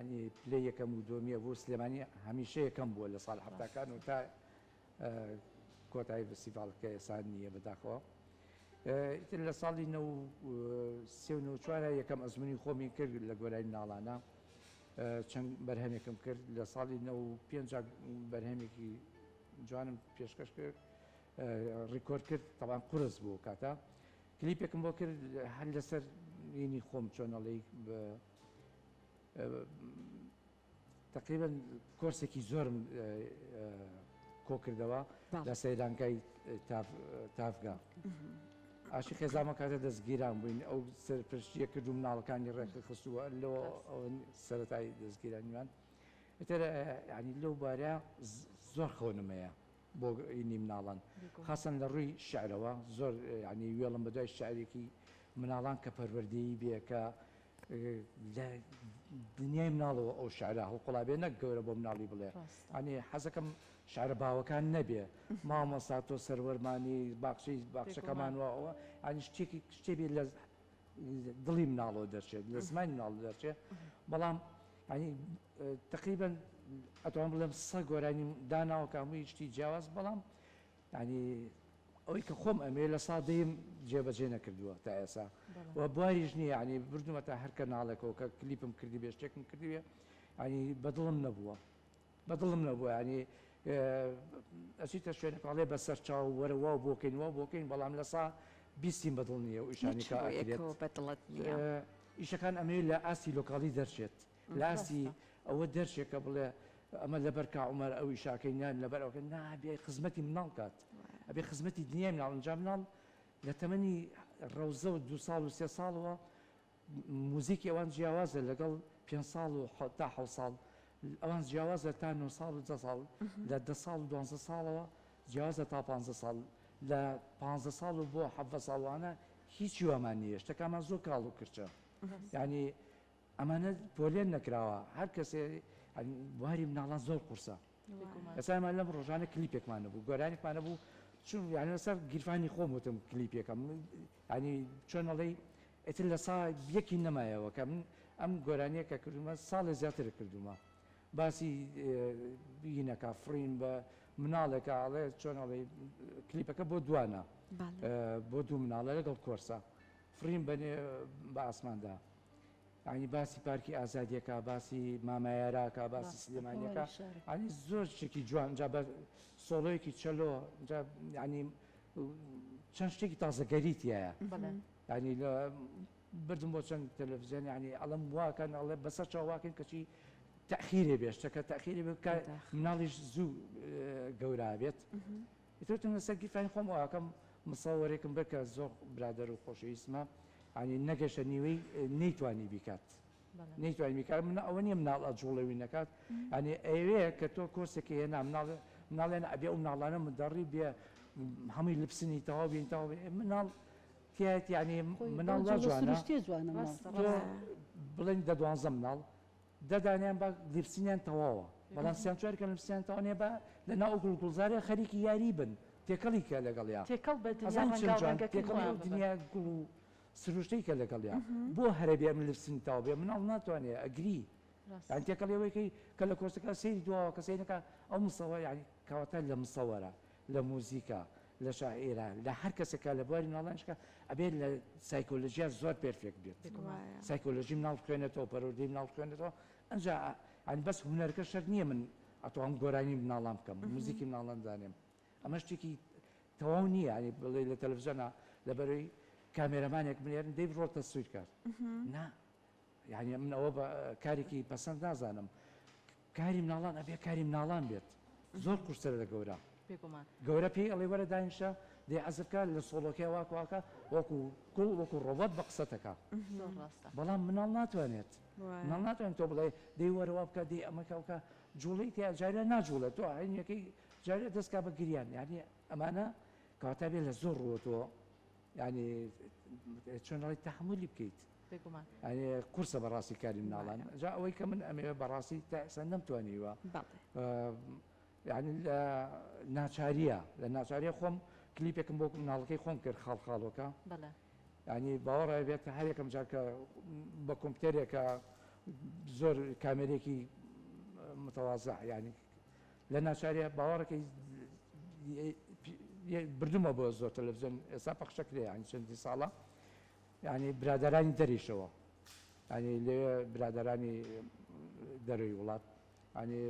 ینی پلەی یەکەم و دۆمیە بوو سلێمانی هەمیشە یەکەم بووە لە ساڵ هەفتاکان و تا کۆتایی فستیڤاڵەکە ئێستا نییە بەداخەوە. ئیتر لە ساڵی نەو سێ و نەو چوارە یەکەم ئەزمموی خۆمی کرد لە گۆرانی مناڵانە چەند بەرهەمێکم کرد لە ساڵی نەو پێنج بەرهەمێکی جوانم پێشکەش کرد ڕیکۆرد کرد تەبان قورس بوو کاتە کلیپێکم بۆ کرد هەر لەسەر ینی خۆم چۆنەڵی تەقریبەن کۆرسێکی زۆرم کۆکردەوە لە سەیرانگای تاڤگە. ئاشی خێزانمە کاتە دەستگیران بووین ئەو سەرپەرشتیە کرد و مناڵەکانی ڕێکخستووە لەوە سەرەتای دەستگیرانیمان ئیتر ینی لەو بارە زۆر خەونم هەیە بۆ ئینی مناڵان خاصەن لە ڕووی شعرەوە زۆر ینی وێڵم بە دوای شعرێکی مناڵان کە پەروەردەیی بێ کە لە دنیای مناڵەوە ئەو شعرە هەڵقوڵابێ نەک گەورە بۆ مناڵی بڵێ ئەنی حەزەکەم شعرە باوەکان نەبێ مامۆستا تۆ سەروەرمانی باخچەی باخچەکەمان وەوە ئەنی شتێکی شتێ بێ لە دڵی مناڵەوە دەرچێت لە زمانی مناڵ دەرچێت بەڵام ینی تقریبا ئەتوان بڵێم سە گۆرانی داناوە کە هەمووی شتی جیاواز بەڵام یانی ئەوەی کە خۆم ئەمەوێ لە سا دەیم جێبەجێ نەکردووە تا ئێسا و بواریش نییە یانی بردومەتە هەر کەناڵێکەوە کە کلیپم کردی بێ شتێکم کردی بێ ینی بەدڵم نەبووە بەدڵم نەبووە ینی ئەچیتە شوێنەکەڵێ بەسەر چاو وەرە واو بۆکەین واو بۆکەین بەڵام لە سا بیستیم بەدڵ نییە و ئیشانی کە ئەکرێت بەدڵت نییە ئیشەکان ئەمەوێ لە ئاستی لۆکاڵی دەرچێت لە ئاستی ئەوە دەرچێ کە بڵێ ئەمە لەبەر کا عومەر ئەو ئیشاکەی نان لەبەر ئەوکە نابێ خزمەتی مناڵ کات ئەبێ خزمەتی دنیای مناڵ ئینجا مناڵ لە تەمەنی ڕەوزە و دو ساڵ و سێ ساڵەوە موزیکی ئەوان جیاوازە لەگەڵ پێ ساڵ و تا حە ساڵ ئەوان جیاوازە تا 9 ساڵ و دە ساڵ لە دە ساڵ و دوانزە ساڵەوە جیاوازە تا پ ساڵ لە پ ساڵ و بۆ حەڤ ساڵوانە هیچی وامان نییە شتەکانمان زۆر کاڵ و کرچە ینی ئەمانە پۆلێن نەکراوە هەر کەسێ بواری مناڵان زۆر قورسە ئێستا ئێمە لەم ڕۆژانە کلیپێکمان نەبوو گۆرانێکمان نەبوو چون یعنی لەسەر گیرفانی خۆم وتم کلیپێکەم ینی چۆن ئەڵێی ئیتر لە سا یەکی نەمایەوە کە من ئەم گۆرانیە کە کردومە ساڵێ زیاتر کردومە باسی بینەکە فڕین بە مناڵێکە ئەڵێ چۆن ئەڵێ کلیپەکە بۆ دوانە بۆ دوو مناڵە لەگەڵ کۆرسە فڕین بەنێ بە ئاسماندا یانی باسی پارکی ئازادیەکە باسی مامایاراکە باسی سلێمانیەکە ینی زۆر شتێکی جوان جا بە سۆڵۆیەکی چەلۆ جا ینی چەند شتێکی تازەگەری تایە ینی لە بردم بۆ چەند تەلەڤزیۆن ینی ئەڵم واکەن ئەڵێ بەسەر چاواکەن کەچی تەخیرێ بێ شتەکە تەخیرێ بکە مناڵیش زوو گەورە بێت ئیتر لەسەر گیرفانی خۆم ئەوکەم مصورێکم بکە زۆر برادەر و خۆشەویستمە یانی نەگەشتە نیوەی نەیتوانی بیکات نەیتوانی بیکات من ئەوە نییە مناڵ ئەجوڵەوی نەکات یانی ئەوێ کە تۆ کۆرسێکی هێنا مناڵ مناڵێن ئەبێ ئەو مناڵانە مدەڕی بێ هەمووی لبسنی تەواو بین تەواو بین مناڵ تیایەت یانی مناڵ وا جوانە تۆ بڵێن دە دوانزە مناڵ دە دانەیان با لیپسینیان تەواوە بەڵام سیان چوار کە لپسیان تەواو نیە با لە ناو ئەو گوڵ گوڵزارە خەریکی یاری بن تێکەڵی کە لەگەڵیا تێکەڵ بە دنیا ئەزانی چەند ڕەنگاو جوان ڕەنگەکەی تێکەڵی خۆیان ئەو ببن. دنیا گوڵ و سروشتەی کە لەگەڵیا بۆ هەرە بێ ئەم لپسین تەواو بێ مناڵ ناتوانێ ئەگری ڕاستە. یانی تێکەڵی ئەوەی کەی کە لە کۆرسەکە سەیری دواوە کە سەیری نەکا ئەو مسەوە یانی کەواتە لە مسەوەرە لە موزیکا. لە شاعیرا لە هەر کەسێکا لە بواری مناڵانیشکا ئەبێت لە سایکۆلۆژیا زۆر perfect بێت سایکۆلۆژی مناڵ بخوێنێتەوە پەروەردەی مناڵ بخوێنێتەوە ئەنجا یانی بەس هونەرەکە شەرت نییە من ئەتوانم گۆرانی مناڵان بکەم موزیکی مناڵان دانێم ئەمە شتێکی تەواو نییە یانی بڵێ لە تەلەفزیۆنا لەبەرەی کامێرەمانێک بنێرن دەی بڕۆ تەسویر کات نا یانی من ئەوە بە کارێکی پەسەند نازانم کاری مناڵان ئەبێ کاری مناڵان بێت زۆر قورسترە لە گەورە بێگومان گەورە پێی ئەڵێ وەرە دانیشە دەی عەزف کە لە سۆڵۆکەی واک واکە وەکو گوڵ وەکو ڕۆبۆت بە قسەتەکە زۆر ڕاستە بەڵام مناڵ ناتوانێت مناڵ ناتوانێت تۆ بڵێ دەی وەرە وا بکە دەی ئەمە کە بکە جوڵەی تیا جارێ ناجوڵێت تۆ عینەکەی جارێ دەستکا بە گریان یعنی ئەمانە کەواتە بێ لە زۆر ڕووە تۆ یعنی چۆن ئەڵێی تەحەمولی بکەیت بێگومان. یانی قورسە بەڕاستی کاری مناڵان جا ئەوەی کە من ئەمەوێ بەڕاستی تا ئێستا نەمتوانیوە یعنی لە ناچاریە لە ناچاریە خۆم کلیپێکم بۆ مناڵەکەی خۆم کرد خاڵ خاڵۆکە ینی باوەڕ بێت هەر یەکەم جار کە بە کۆمپیوتەرێکە زۆر کامێرێکی متەوازع ینی لە ناچاریە باوەڕەکەی بردومە بۆ زۆر تەلەڤزیۆن ئێستا پەخشەکرێ ینی چەندی ساڵە یانی برادەرانی دەریشەوە یانی لەوێ برادەرانی دەرەوەی وڵات یانی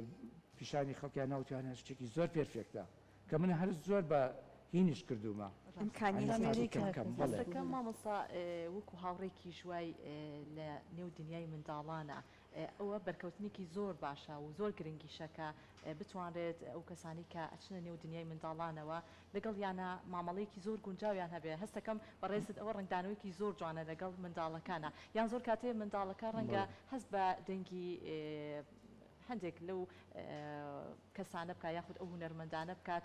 پیشانی خەڵکیان ناوتیان شتێکی زۆر perfect ە کە من هەر زۆر بە هینیش کردومە کەم مامۆستا وەکو هاوڕێکیش وای لە نێو دنیای منداڵانە ئەوە بەرکەوتنێکی زۆر باشە و زۆر گرنگیشە کە بتوانرێت ئەو کەسانەی کە ئەچنە نێو دنیای منداڵانەوە لەگەڵیانا مامەڵەیەکی زۆر گونجاویان هەبێ هەستەکەم بەڕێزت ئەوە ڕەنگدانەوەیەکی زۆر جوانە لەگەڵ منداڵەکانا یان زۆر کاتێ منداڵەکە ڕەنگە هەست بە دەنگی هەندێک لەو کەسانە بکات یاخود ئەو هونەرمەندانە بکات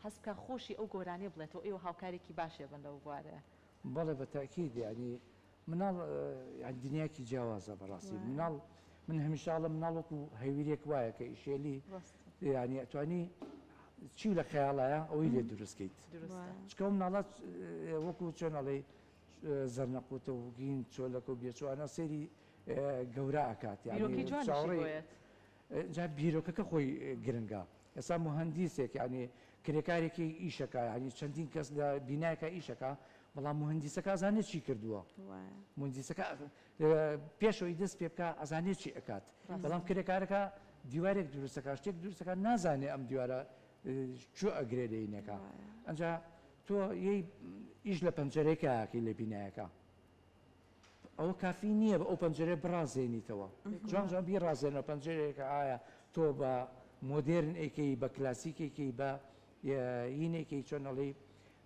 هەست بکات خۆشی ئەو گۆرانیە بڵێتەوە ئێوە هاوکارێکی باشێ بن لەو بوارەیە. بەڵێ بە تەئکید یانی مناڵ یانی دنیایەکی جیاوازە بەڕاستی مناڵ من هەمیشە ئەڵێم مناڵ وەکو هەویرێک وایە کە ئیشێلی یانی ئەتوانی چی لە خەیاڵایە ئەوەی لێ دروست کەیت چکە ئەو مناڵە وەکو چۆن ئەڵێی زەرنەقوتە و گین چۆلەکە و بێچوانە سەیری گەورە ئەکات یانی چاوەڕێی جا بیرۆکەکە خۆی گرنگە ئێستا موهەندیسێک یانی کرێکارێکی ئیشەکە یانی چەندین کەس لە بینایەکە ئیشەکە بەڵام موهەندیسەکە ئەزانێت چی کردووە موهەندیسەکە پێشەوەی دەست پێ بکە ئەزانێت چی ئەکات بەڵام کرێکارەکە دیوارێک دروستەکە شتێک دروستەکە نازانێ ئەم دیوارە چۆ ئەگرێ لێینەکە ئەجا تۆ یەی ئیش لە پەنجەرێکەکەی لە بینایەکە ئەوە کافی نییە ئەو پەنجەرەیە بڕازێنیتەوە جوان جوان بیڕازێنەوە پەنجەرەیەکە ئایا تۆ بە مۆدێرن ئەیکەی بە کلاسیک ئەیکەی بە هین ئەیکەی چۆن ئەڵێی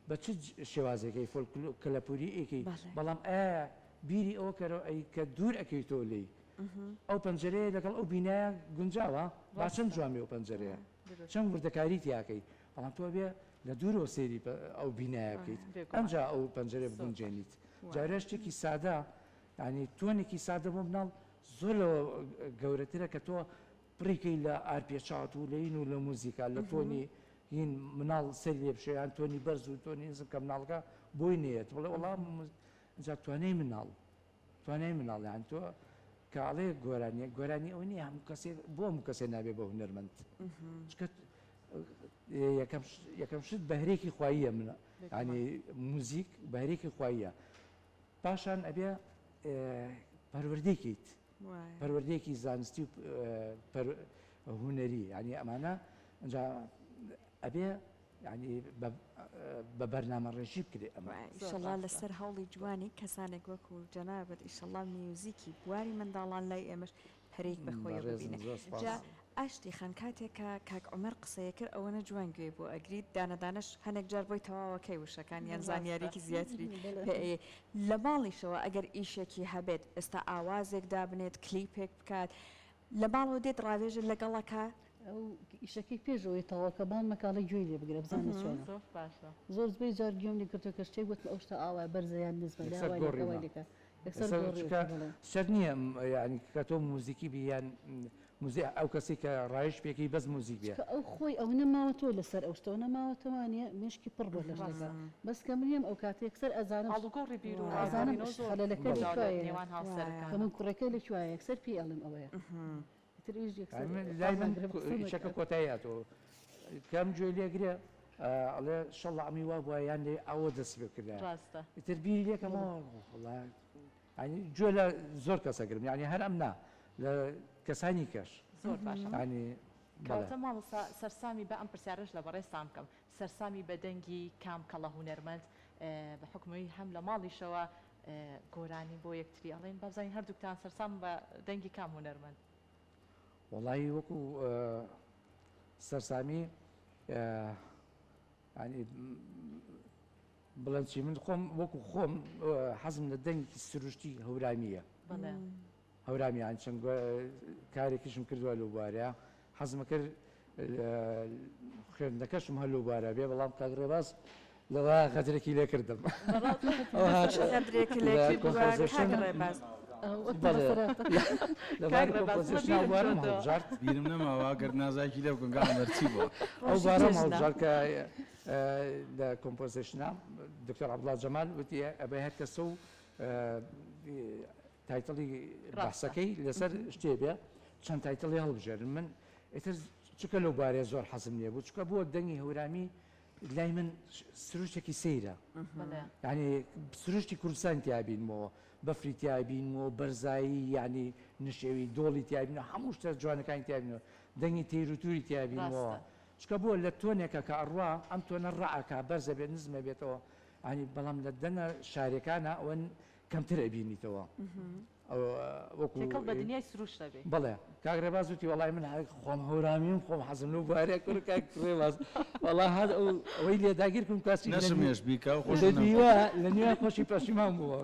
بە چ شێوازێکەی فۆلکلۆ کەلەپوری ئەیکەی بەڵام ئایا بیری ئەوە کەرەوە ئەی کە دوور ئەکەویتەوە لێی ئەو پەنجەرەیە لەگەڵ ئەو بینایە گونجاوە با چەند جوان بێ ئەو پەنجەرەیە چەند وردەکاری تیاکەی بەڵام تۆ ئەبێ لە دوورەوە سەیری ئەو بینایە بکەیت ئەمجا ئەو پەنجەرەیە بگونجێنیت جارێ شتێکی سادە یانی تۆنێکی سادە بۆ مناڵ زۆر لەوە گەورەترە کە تۆ پڕیکەی لە ئارپێچات و لە این و لە موزیکا لە تۆنی هین مناڵ سەری لێ بشێ یان تۆنی بەرز و تۆنی نزم کە مناڵەکە بۆی نەیەت بڵێ وەڵا جا توانای مناڵ توانای مناڵ یان تۆ کە ئەڵێ گۆرانیە گۆرانی ئەو نییە هەموو کەسێ بۆ هەموو کەسێ نابێ بە هونەرمەند چکە یەکەم یەکەم شت بەهرێکی خواییە منە ینی موزیک بەهرێکی خواییە پاشان ئەبێ پەروەردەی کەیت پەروەردەیەکی زانستی و هونەری ینی ئەمانە ئەجا ئەبێ یانی بە بەرنامە ڕێژی بکرێ ئەمە. ئیشەڵا لەسەر هەوڵی جوانی کەسانێک وەکو جەنابت ئیشەڵا میوزیکی بواری منداڵان لای ئێمەش پەرەی بە خۆیەوە بەڕێزن ببینێ زۆر سپاس. جا ئاشتی خان کاتێک کە کاک عومەر قسەیە کرد ئەوەنە جوان گوێی بۆ ئەگریت دانە دانەش هەنێک جار بۆی تەواوەکەی وشەکان یان ڕاستە. زانیاریەکی زیاتری بەڵێ. پێ ئەیەی لە ماڵیشەوە ئەگەر ئیشێکی هەبێت ئێستا ئاوازێک دابنێت کلیپێک بکات لە ماڵەوە دێت ڕاوێژت لەگەڵ ئەکا؟ ئەو ئیشەکەی پێش ئەوەی تەواو کە بانگ مەکە ئەڵێ گوێی لێ بگرە بزانە چۆنە. زۆر باشە. زۆر زبەی جار گوێم لێ گرتووە کە شتێک وتم ئەو شتە ئاوایە بەرزە یان نزمە لە یەکسەر وای لێکە گۆڕیمە. وای لێکە یەکسەر یەکسەر گۆڕیوەتی چونکە بەڵێ. شەرت نییە یانی کە تۆ موزیکی بی یان موزی ئەو کەسەی کە ڕایش پێکەی بەس موزیک بێ. چونکە ئەو خۆی ئەونە ماوەتەوە لەسەر ئەو شتە ئەونە ماوەتەوانیە مێشکی پڕ بووە لە شتەکە ڕاستە. بەس کە من یەم ئەو کاتە یەکسەر ئەزانم ئاڵوگۆڕی بیر و ڕا ئەزانم گۆڕینەوە زۆر خەلەلەکە لە گونجاوە لە کوایە نێوان کە هاوسەرەکانا. من کوڕەکە لە کوایە یەکسەر پێی ئەڵێم ئەوەیە. ئیتر ئیش یەکسەر لای من ڕاگرم قسە ئیشەکە مەکە. کۆتایی هاتەوە کەم گوێ لێگرێ. ئەڵێ شەڵا ئەمی وا بووە یان لێ ئەوە دەستی پێ بکردایە ڕاستە. ئیتر بیری لێکەمەوە وەڵا یانی گوێ لە زۆر کەس ئەگرم یانی هەر ئەم نا لە کەسانی کەش زۆر باشە. یانی بەڵێ. کەواتە مامۆستا سەرسامی با ئەم پرسیارەش لە بەڕێزتان بکەم سەرسامی بە دەنگی کام کەڵە هونەرمەند بە حوکمی هەم لە ماڵیشەوە گۆرانی بۆ یەکتری ئەڵێن با بزانین هەردووکتان سەرسام بە دەنگی کام هونەرمەند؟ وەڵایی وەکو سەرسامی ینی بڵێن چی من خۆم وەکو خۆم حەزم لە دەنگێکی سروشتی هەورامیە هەورامیان چەند کارێکیشم کردووە لەو بوارەیە حەزمە کرد خوێندنەکەشم هەر لەو بوارە بێ بەڵام کاک ڕێباز لەوە غەدرێکی لێ کردم. غەدرێکی لێ کردووە کاک ڕێباز. لەباری composition ئەو بوارەم هەڵبژارد. بیرم نەماوە گەر نازاکی لێ بکەم کاک عومەر چی بووە؟ ئەو بوارەم هەڵبژارد کە لە composition ا دکتۆر عەبدوڵا جەمال وتی ئەبێ هەر کەسە و title ی بەحسەکەی لەسەر شتێ بێ چەند title ی هەڵبژێرن من ئیتر چونکە لەو بارەیە زۆر حەزم لێ بوو چونکە بۆ دەنگی هەورامی لای من سروشتێکی سەیرە یعنی سروشتی کوردستان تیا بینمەوە بەفری تیا بینمەوە بەرزایی یعنی نشێوی دۆڵی تیا بینەوە هەموو شتە جوانەکانی تیا بینەوە دەنگی تیر و توری تیا بینمەوە چکە بۆ لە تۆنێکە کە ئەڕوا ئەم تۆنە ڕائکا بەرزە بێت نزمە بێتەوە ینی بەڵام لە دەنە شارەکانە ئەوە کەمتر ئەبینیتەوە وەکو تێکەڵ بە دنیای سروشت ئەبێ. بەڵێ کاک ڕێباز وتی وەڵای من هەر خۆم هەورامیم خۆم حەزم لەو بوارەیە کوڕ کاک ڕێباز وەڵا هات ئەو ئەوەی لێ داگیر کردم کاسی لە نەشم نوێ هێشت بیکا و لە خۆشم نەم نیوە لە نیوە خۆشی پەشیمان بووە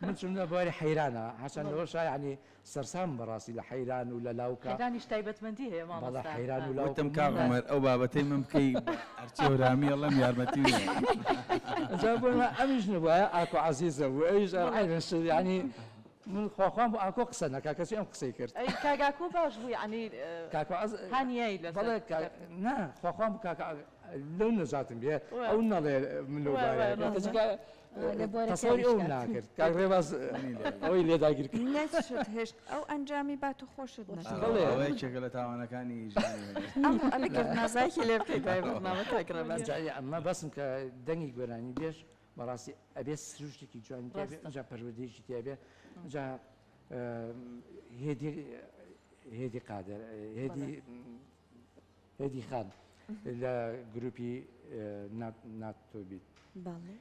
من چووم لە بواری حەیرانە حەشان لەوەشا یعنی سەرسام بەڕاستی لە حەیران و لە لاوکە حەیرانیش تایبەتمەندی هەیە بەڵێ مامۆستا. حەیران و لاوک وتم و کاک من عومەر ئەو بابەتەی من بکەی بە هەرچی هەورامی ئەڵێم یارمەتیم نییە. جا بۆ ئەمیش نەبوایە ئاکۆ عەزیزە بوو ئەویش عەینەن شت یعنی من خواخوام بۆ ئاکۆ قسە نەکا کەچی ئەم قسەی کرد. ئەی کاک ئاکۆ باش بوو یەعنی کاکۆ عەز هانیای لەسەر بەڵێ کاک نا خواخوام بوو کاکە لەو نەجاتم بێ ئەو نەڵێ من لەو وای وای بارەیە ڕاستە. کەچی کا لە بوارەکەی تەسەوری ئەوم ئەویش کات. ناکرد کاک ڕێباز ئەوەی لێ داگیر کرد. نەشت هێشت ئەو ئەنجامی بات و خۆشت نەشت. بەڵێ. ئەوە یەکێکە لە تاوانەکانی ژیانی من. ئەم ئەبێ گەردنازایەکی لێ بکەی دوای بەرنامە کاک ڕێباز. جا ئەمە بەسم کە دەنگی گۆرانی بێژ بەڕاستی ئەبێ سروشتێکی جوانی تیا بێ ڕاستە. ئینجا پەروەردەیەکی تیا بێ ئینجا هێدی هێدی قادر هێدی هێدی خان لە گروپی ناتۆبیت بەڵێ.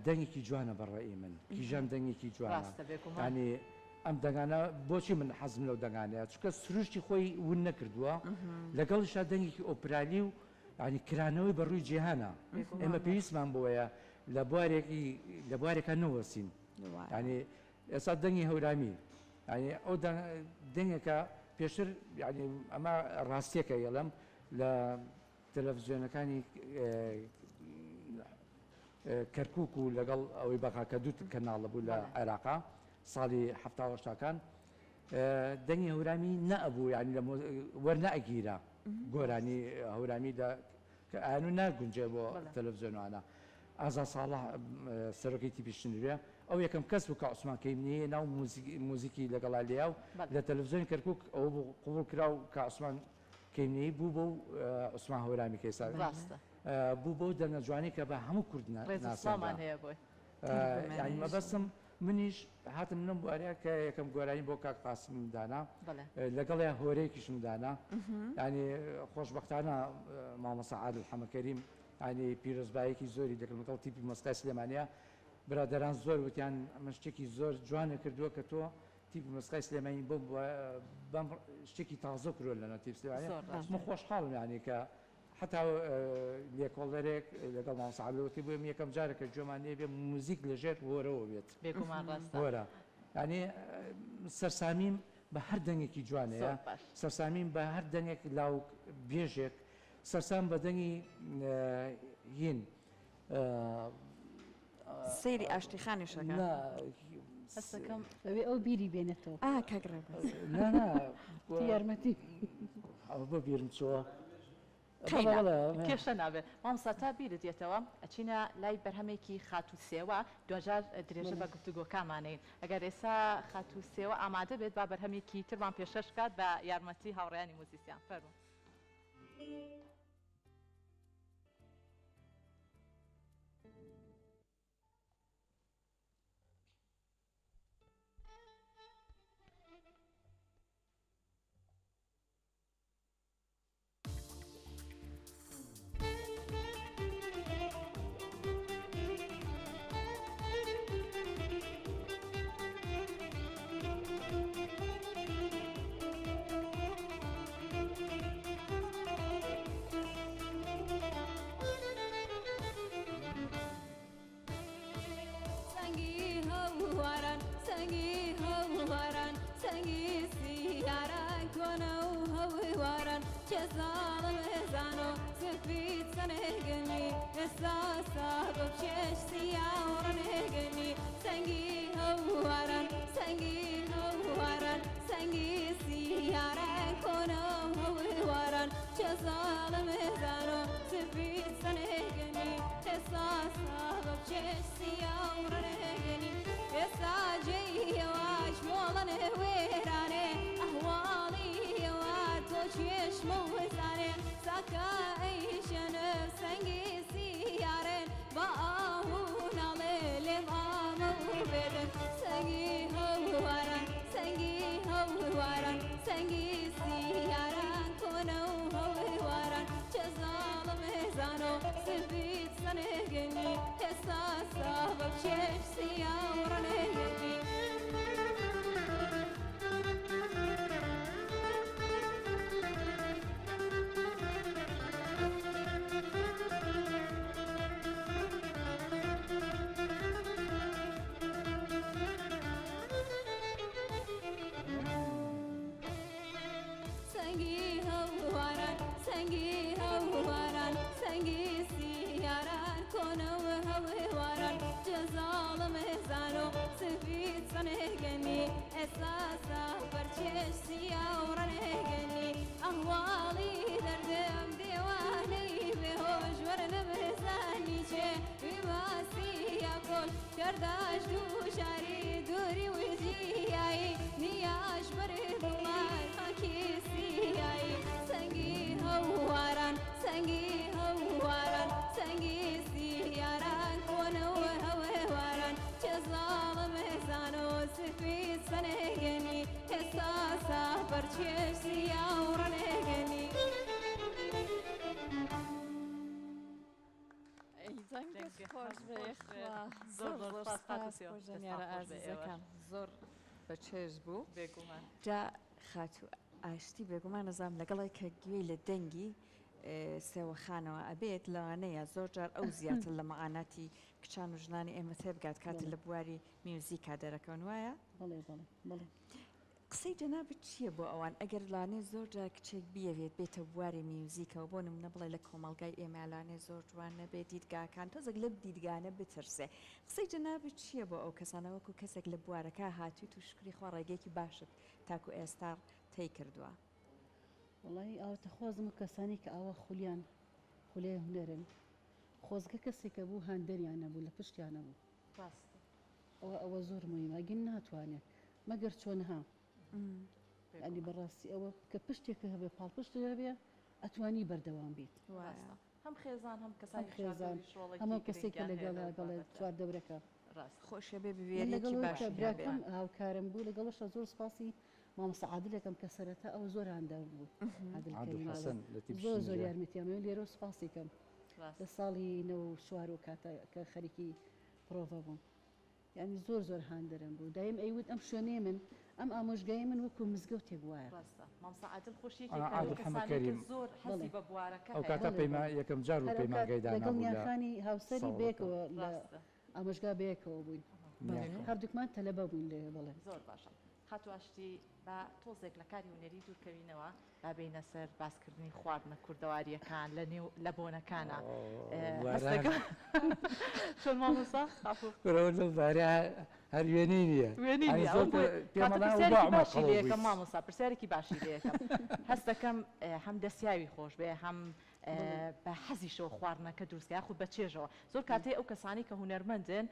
دەنگێکی جوانە بە ڕەئی من کیژان دەنگێکی جوانە ڕاستە بێگومان. یانی ئەم دەنگانە بۆچی من حەزم لەو دەنگانەیە چونکە سروشتی خۆی ون نەکردووە لەگەڵیشا دەنگێکی ئۆپرالی و یانی کرانەوەی بە ڕووی جیهانە ئێمە پێویستمان بۆیە لە بوارێکی لە بوارێکا نەوەستین یانی ئێستا دەنگی هەورامی یانی ئەو دەنگێکە پێشتر یانی ئەمە ڕاستیەکە یەڵم لە تەلەڤزیۆنەکانی کەرکک و لەگەڵ ئەوەی بەغا کە دوو کەناڵە بوو لە عێراقا ساڵی حەفتا و هەشتاکان دەنگی هەورامی نەئەبوو یانی لە وەرنەئەگیرا گۆرانی هەورامی لە کە ئایان و ناگونجێ بۆ تەلەڤزیۆنوانە ئازا ساڵح سەرۆکی تیپی شنروێ ئەو یەکەم کەس بوو کە عوسمان کەیمنی ناو موزیکی لەگەڵا لێیا و لە تەلەڤزیۆنی کەرکک ئەوە بوو قبوڵ کرا و کە عوسمان کەیمنی بوو بۆ عوسمان هەورامی کە ئێستا بوو بەو دەنگە جوانی کە بە هەموو کورد ناسێنرا. یانی مەبەستم منیش هاتم لەم بوارە کە یەکەم گۆرانی بۆ کاک قاسمم دانا لەگەڵیا هۆرەیەکیشم دانا ینی خۆشببختانە مامۆستا عادل حەمەکەریم ینی پیرۆزبایەکی زۆری دەکرد لەگەڵ تیپی مۆسیقای سلێمانیا برادەران زۆر وتیان ئەمە شتێکی زۆر جوانە کردووە کە تۆ تیپی مۆسیقای سلێمانی بۆ بەم شتێکی تازە کردووە لەناو تیپ سلێمانی من خۆشحاڵم یعنی کە حەتا لێکۆڵەرێک لەگەڵ مامۆستا عەبدول وتی بۆم یەکەم جارە کە گوێمان لێ بێ موزیک لە ژێر هۆرەوە بێت. بێگومان ڕاستە. هۆرە یانی سەرسامیم بە هەر دەنگێکی جوانەیە زۆر باش. سەرسامیم بە هەر دەنگێک لاوک بێژێک سەرسام بە دەنگی هین سەیری ئاشتی خانیش ئەکا. نا هەستەکەم ئەوێ ئەو بیری بێنێتەوە. ئا کاک ڕێباز. نا نا یارمەتی. ئەوە بۆ بیرم چۆوە. قەینا. کێشە نابێ مامۆستا تا بیرت دێتەوە ئەچینە لای بەرهەمێکی خاتوو سێوە دواجار درێژە بە گفتوگۆکامانەین ئەگەر ئێستا خاتوو سێوە ئامادە بێت با بەرهەمێکی ترمان پێشکەش بکات بە یارمەتی هاوڕێیانی موزیسیان فەرموو. زۆر بە چێژ بوو بێگومان. جا خاتوو ئاشتی بێگومان ئەزانم لەگەڵی کە گوێی لە دەنگی سێوەخانەوە ئەبێت لەوانەیە زۆر جار ئەو زیاتر لە مەعاناتی کچان و ژنانی ئێمە تێبگات کاتێ لە بواری میوزیکا دەرەکەون وایە؟ بەڵێ بەڵێ بەڵێ. قسەی جەنابت چییە بۆ ئەوان ئەگەر لانێ زۆر جار کچێک بیەوێت بێتە بواری میوزیکەوە بۆ نمونە بڵێ لە کۆمەڵگای ئێمە لانێ زۆر جوان نەبێ دیدگاکان تۆزێک لەم دیدگانە بترسێ قسەی جەنابت چییە بۆ ئەو کەسانە وەکو کەسێک لە بوارەکە هاتویت و شوکری خوا ڕێگەیەکی باشت تاکو ئێستا تەی کردووە؟ وەڵایی ئاواتەخوازم ئەو کەسانەی کە ئاوا خولیان خولیای هونەرن خۆزگە کەسێک هەبوو هاندەریان هەبوو لە پشتیان هەبوو. ڕاستە. ئەوە ئەوە زۆر موهیمە ئەگین ناتوانێت مەگەر چۆنها یانی بەڕاستی ئەوە کە پشتێکە هەبێ پاڵپشت هەبێ ئەتوانی بەردەوام بیت. ڕاستە هەم خێزان هەم هەم کەسانی خێزان چواردەوریش ڕۆڵێکی هەموو کەسێک کە گرنگیان هەیە لەگەڵە لەو بەڵێ بابەتە. چواردەورەکە. ڕاستە. خۆشە بێ من بوێریەکی لەگەڵ ئەوەی کە باشی هەبێ. براکەم هاوکارم بوو لەگەڵشا زۆر سوپاسی مامۆستا عادل ئەکەم کە سەرەتا ئەو زۆر هاندەرم بوو عادل عادل کەریم بەڵێ حەسەن لەتیف زۆر زۆر شنیرە. یارمەتیان من لێرەوە سوپاسی کەم لە ڕاستە. ساڵی 94 و کاتە کە خەریکی پرۆڤە بووم یانی زۆر زۆر هاندەرم بوو دایم ئەیوت ئەم شوێنەی من ئەم ئامۆژگای من وەکو مزگەوتێک وایە. ڕاستە مامۆستا عادل خۆشی یەکێکە لەو عادل حەمە کەسانەی کە کەریم زۆر بەڵێ. حەزی بە بوارەکە ئەو هەیە. کاتە بەڵێ پەیما بەڵێ یەکەم جار بوو هەر ئەو کات پەیمانگای لەگەڵ دانابوو لە نیاخانی هاوسەری ساڵەکە. بەیەکەوە لە ڕاستە. ئامۆژگا بەیەکەوە بووین بەڵێ. هەردووکمان تەلەبە بووین لەوێ بەڵێ. زۆر باشە خاتوو ئاشتی با تۆزێک لە کاری هونەری دوورکەوینەوە با بێینە سەر باسکردنی خواردنە کوردەوارییەکان لە نێو لە بۆنەکانا هەستەکە چۆن مامۆستا خاتوو؟ کورە لەو بارەیە هەر وێنەی نییە. وێنەی یانی نییە زۆر ئەوە بۆیە پێم کاتە ئەڵێ ئەو پرسیارێکی با عومەر باشی قەڵەو لێ یەکەم بوویت. مامۆستا پرسیارێکی باشی لێ یەکەم هەست دەکەم هەم دەستیاوی خۆش بێ هەم بە حەزیشەوە خواردنەکە دروست کە یاخود بە چێژەوە زۆر کاتێ ئەو کەسانەی کە هونەرمەندن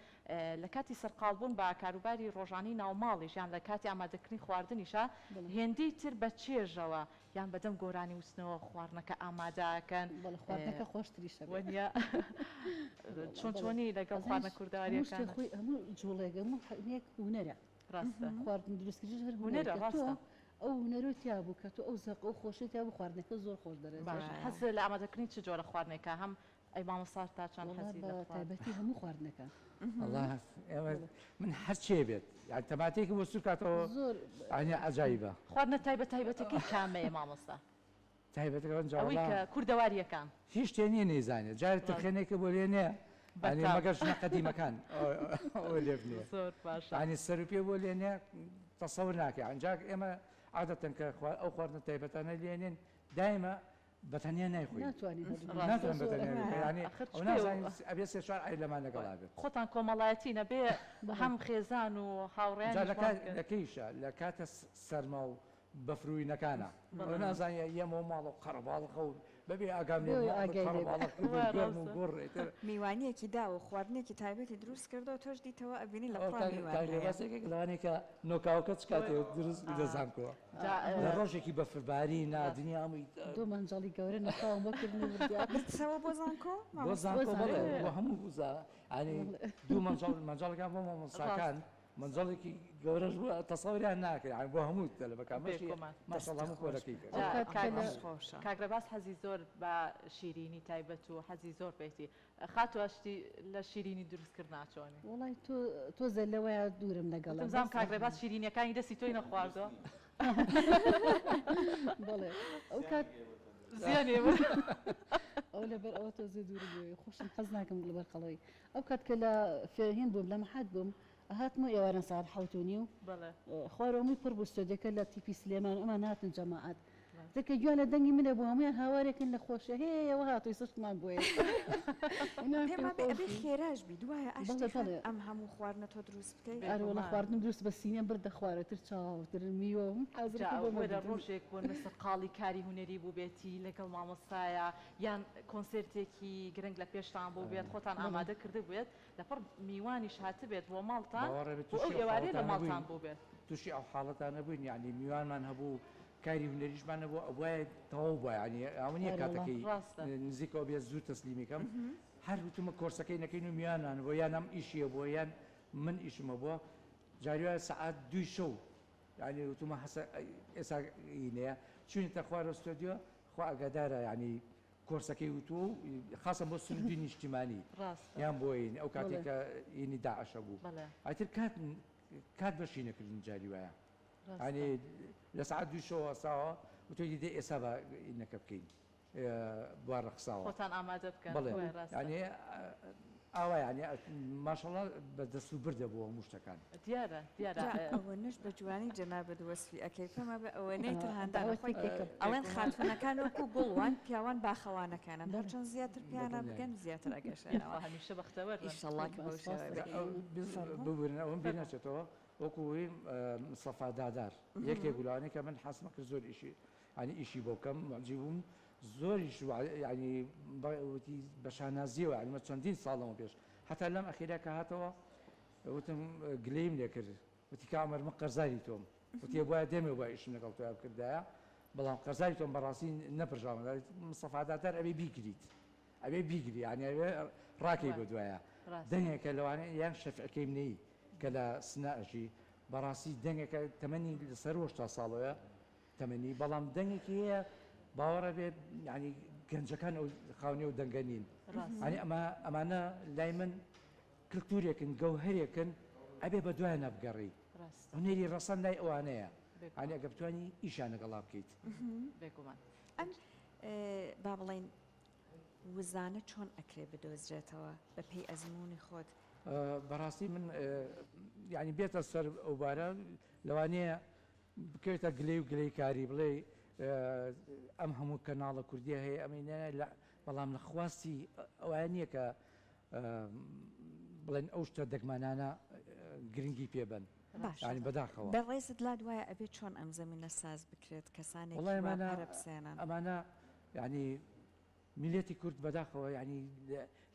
لە کاتی سەرقاڵ بوون بە کاروباری ڕۆژانەی ناوماڵیش یان لە کاتی ئامادەکردنی خواردنیشا هێندەی تر بە چێژەوە یان بە دەم گۆرانی وتنەوە خواردنەکە ئامادە ئەکەن. بەڵێ خواردنەکە خۆشتریشە بێ. وەنیە؟ چۆن بەڵێ چۆنی لەگەڵ ئەزانیش خواردنە هەموو شتێ کوردەوارییەکانت؟ خۆی هەموو جووڵێک هەموو حەنێک هونەرە. ڕاستە. خواردن دروستکردنیش هەر هونەرە هونەرە کە تۆ ڕاستە. ئەو هونەرەت تیا بوو کە تۆ ئەو زەق ئەو خۆشیت تیا بوو خواردنەکە زۆر خۆش دەرەچێ. باشە حەزت لە ئامادەکردنی چ جۆرە خواردنێکە؟ هەم ئەی مامۆستا تا چەند وەڵا حەزی بە لە خواردن؟ تایبەتی هەموو خواردنەکان. وەڵا ئێمە من هەرچێ بێت یانی تەماتەیەکم بۆ سوور کاتەوە زۆر یانی عەجایبە. خواردنە تایبەت تایبەتەکەی کامەیە مامۆستا؟ تایبەتەکە ئەنجا ئەوەی وەڵا کە کوردەوارییەکان. هیچ شتێ نییە نەیزانێ جارێ ترخێنێکە بۆ لێ نێ یانی بەتام. مەگەر ژنە قەدیمەکان ئەوە لێ بنێ. زۆر باشە. یانی سەر و پێ بۆ لێ نێ تەسەور ناکەی ئەنجا ئێمە عادەتەن کە ئەو خواردنە تایبەتانە لێ نێن دایمە. بە تەنیا نایخۆین. ناتوانین هەردووکمان. ڕاستە. ناتوانین بە تەنیا وایە. بیخۆین. یانی ئاخر ئەوە چ پێ نازانین ئەبێ 3 4 عایلەمان لەگەڵا بێت. خۆتان کۆمەڵایەتین ئەبێ هەم خێزان و جا هاوڕێیانیش لە وان کات بکەن. لە کەیشە لە کاتە سەرما و بەفروینەکانە ئەوە بەڵێ. نازانی یەمەوە ماڵ و قەرەباڵخە و بەبێ ئاگام لێ بۆیە ماڵ ئاگای لێ بێ. قەرەباڵخ کردو وایە گەرم و ڕاستە. گوڕ ئیتر میوانیەکی داوە خواردنێکی تایبەتی دروست کردەوە تۆش دیتەوە ئەبینی لە ئەوە پڕا کاک میوان کاک هەیە. ڕێباز یەکێک لەوانەیە کە نۆکاوەکە چ کاتێ دروست بوو لە زانکۆ جا لە ڕۆژێکی بەفربارینە ڕاست. دنیا هەمووی دوو مەنجەڵی گەورە نۆکاوم بۆ کردن و بردیان. بردتەوە بۆ زانکۆ بۆ مامۆستا؟ بۆ زانکۆ بەڵێ زانکۆ. بۆ هەموو زا یانی دوو مەنجەڵ مەنجەڵەکان بۆ مامۆستاکان ڕاست. مەنجەڵێکی گەورەش بوو تەسەوریان ناکرد یانی بۆ هەموو تەلەبەکان بەشی بێگومان. ماشەڵڵا دەستت هەموو خۆش پۆلەکەی بێت. کرد. جا ئەو کات کاک کە لە دەست خۆشە. کاک ڕێباز حەزی زۆر بە شیرینی تایبەت و حەزی زۆر پێیتی خاتوو ئاشتی لە شیرینی دروست کردنا چۆنی؟ وەڵای تۆ تۆزێ لەوەیا دوورم لەگەڵە وتم زام بەس کاک ڕێباز شیرینیەکانی دەستی تۆی نەخواردوە. بەڵێ ئەو کات زیانێ بوو. ئەو لەبەر ئەوە تۆزێ دوورم لێوەی خۆشم حەز ناکەم لەبەر قەڵەوی ئەو کات کە لە فێهین بووم لە مەحەد بووم هاتمەوە ئێواران سەعات حەوت و نیو بەڵێ. خوارەوەمی پڕ بوو ستۆدیۆکە لە تیپی سلێمان و ئەمان هاتن جەماعەت تر کە گوێیان لە دەنگی منە بوو هەموویان هاوارێکن لە خۆشی هێ ئەوە هاتووی سشتمان بۆیە پێم وابێ ئەبێ خێراش بی دوایە بەڵێ ئاشتی خان بەڵێ ئەم هەموو خواردنە تۆ دروست بکەی ئەرێ وەڵا بێگومان. خواردنم دروست بە سینەم بردە خوارێ تر چاو تر میوە و حازر جا کرد بۆ وەرە مەردم. ڕۆژێک بۆ نمونە سەرقاڵی کاری هونەری بووبێتی لەگەڵ مامۆستایە یان کۆنسێرتێکی گرنگ لە پێشتان بووبێت خۆتان بەڵێ. ئامادە کردبێت لەپڕ میوانیش هاتبێت بۆ ماڵتان باوەڕێ بێ بۆ ئەو تووشی ئەو ئێوارەیە لە حاڵەتانە ماڵتان بووین بووبێت. تووشی ئەو حاڵەتانە بووین یانی میوانمان هەبوو کاری هونەریشمان هەبوو ئەبوایە تەواو بوایە یانی ئەوە نییە ئەرێ وەڵا. کاتەکەی ڕاستە. نزیکەوە بێ زوو تەسلیمی کەم هەر وتومە کۆرسەکەی نەکەین و میوانمان هەبووە یان ئەم ئیشی هەبووە یان من ئیشم هەبووە جاری وایە سەعات دووی شەو یانی وتومە هەسە ئێستا ئینەیە چوینەتە خوارەوە ستۆدیۆ خوا ئاگادارە یانی کۆرسەکەی وتووە و خاسە بۆ سرودی نیشتیمانی ڕاستە. یان بۆ ئین ئەو کاتێک بەڵێ. کە ئینی داعشە بوو بەڵێ. ئیتر کات کات بەشی نەکردن جاری وایە ڕاستە. یانی لە سەعات دووی شەوە هەستاوە وتوویەتی دەی ئێستا با ئینەکە بکەین بوا ڕەخساوە. خۆتان ئامادە بکەن. بەڵێ وایە ڕاستە. یانی ئاوا یانی ماشەڵڵا بە دەست و بردە بۆ هەموو شتەکان. دیارە دیارە. جا ئەوەنەش بە جوانی جەنابت وەسفی ئەکەی پێم وابێ ئەوەنەی تر هاندانە داوەت خۆی پێکەم. ئەڵێن بێگومان. خاتوونەکان وەکوو گوڵ وان پیاوان باخەوانەکانن بەڵێ. هەرچەند زیاتر پیانە بەدڵنیاییم. بگەن زیاتر ئەگەشێنەوە یاخوا هەمیشە بەختەوەر بن. ئیشەڵڵا کە بەو سپاس شێوەیە جا بێ. ئەو فەرموو. ببورن ئەوەم بیر فەرموو. نەچێتەوە وەکوو ویم مستەفا دادار یەکێک بوو لەوانەی کە من حەزم کرد زۆر ئیشی یانی ئیشی بۆ بکەم موعجیب بووم زۆریش یانی وتی بە شانازیەوە یانی مە چەندین ساڵ لەمە پێش هەتا لەم ئەخیرا کە هاتەوە وتم گلەییم لێ کرد وتی کاک عومەر من قەرزاری تۆم وتی ئەبوایە دێمێ وای ئیشم لەگەڵ تۆیا بکردایە بەڵام قەرزاری تۆم بەڕاستی نەپرژاوم مستەفا دادار ئەبێ بیگریت ئەبێ بیگری یانی ئەبێ ڕاکەی بۆ دوایە دەنگێکە لەوانەیە یان شەفیعکەی منەی کە لە سنە ئەژی بەڕاستی دەنگێکە تەمەنی لەسەر هەشتا ساڵەوەیە تەمەنی بەڵام دەنگێکی هەیە باوەڕە بێ یعنی گەنجەکان ئەو خاونی و دەنگە نین یعنی ئەمە ئەمانە لای من کللتورێکن گەوهرێکن ئەبێ بە دوایان نەبگەڕی هونەری ڕەسەن لای ئەوانەیە یعنی ئەگە بتوانی ئیشیان لەگەڵا بکەیت بێگومان ئەم با بڵین وزانە چۆن ئەکرێ بدۆزرێتەوە بە پێی ئەزموونی خۆت؟ بەڕاستی من یعنی بێتە سەر ئەو بارە لەوانەیە بکەوێتە گلەی و گلەی کاری بڵێ ئەم هەموو کەناڵە کوردیە هەیە ئەمەی لە بەڵام لە خواستی ئەوە نییە کە بڵێن ئەو شتە دەگمانانە گرنگی پێبن باشە بەداخەوە بەڕێزت لات وایە ئەبێ چۆن ئەم زەمینە ساز بکرێت کەسانێکی وەڵای وا ئەمانە پەرە بسێنن؟ ئەمانە یعنی میللەتی کورد بەداخەوە یعنی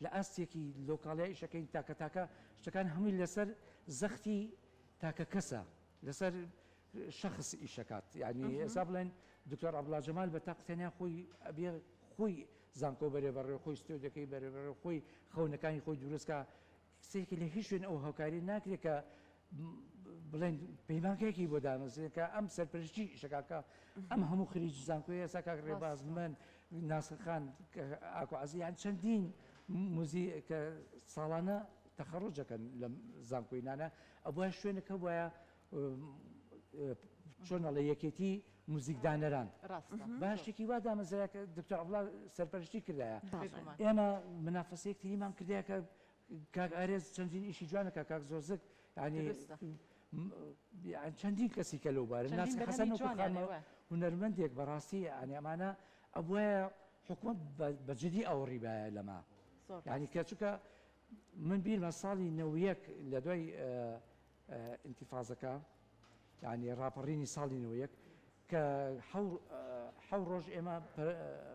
لە ئاستێکی لۆکاڵیا ئیشەکەین تاکە تاکە شتەکان هەمووی لەسەر زەختی تاکە کەسە لەسەر شخص ئیشەکات یعنی ئێستا بڵێن دکتۆر عەبدوڵا جەمال بە تاق تەنیا خۆی ئەبێ خۆی زانکۆ بەرێ بەڕێ خۆی ستۆدیۆکەی بەرێ بەڕێ خۆی خەونەکانی خۆی دروستکە سەیرکە لە هیچ شوێن ئەو هاوکاریە ناکرێت کە بڵێن پەیمانگایەکی بۆ دامەزرێن کە ئەم سەرپەرشتی ئیشەکە کە ئەم هەموو خریج زانکۆی ئێستا کاک ڕێباز من ناسر خان ئاکۆ عەزیز یان چەندین موزی کە ساڵانە تەخەڕوج دەکەن لە زانکۆی نانە ئەبوایە شوێنێک هەبوایە چۆن ئەڵێ یەکێتی موزیکدانەران باشێکی وا دامەزرا کە دکتۆر عەبدوڵا سەرپەرشتی کردایە ئێمە منافەسە یەکتریمان کردایە کە کاک ئارێز چەندین ئیشی جوانە کە کاک زۆزک ینی چەندین کەسی کە لەو بارە ناسک حەسەن و خانمە هونەرمەندێک بەڕاستی یانی ئەمانە. ئەبوایە حکومەت بە جدی ئاوڕی بایە لەمە یانی کە چونکە من بیرمە ساڵی 91 لە دوای ئینتیفازەکە یعنی ڕاپەڕینی ساڵی 91 کە حەو ڕۆژ ئێمە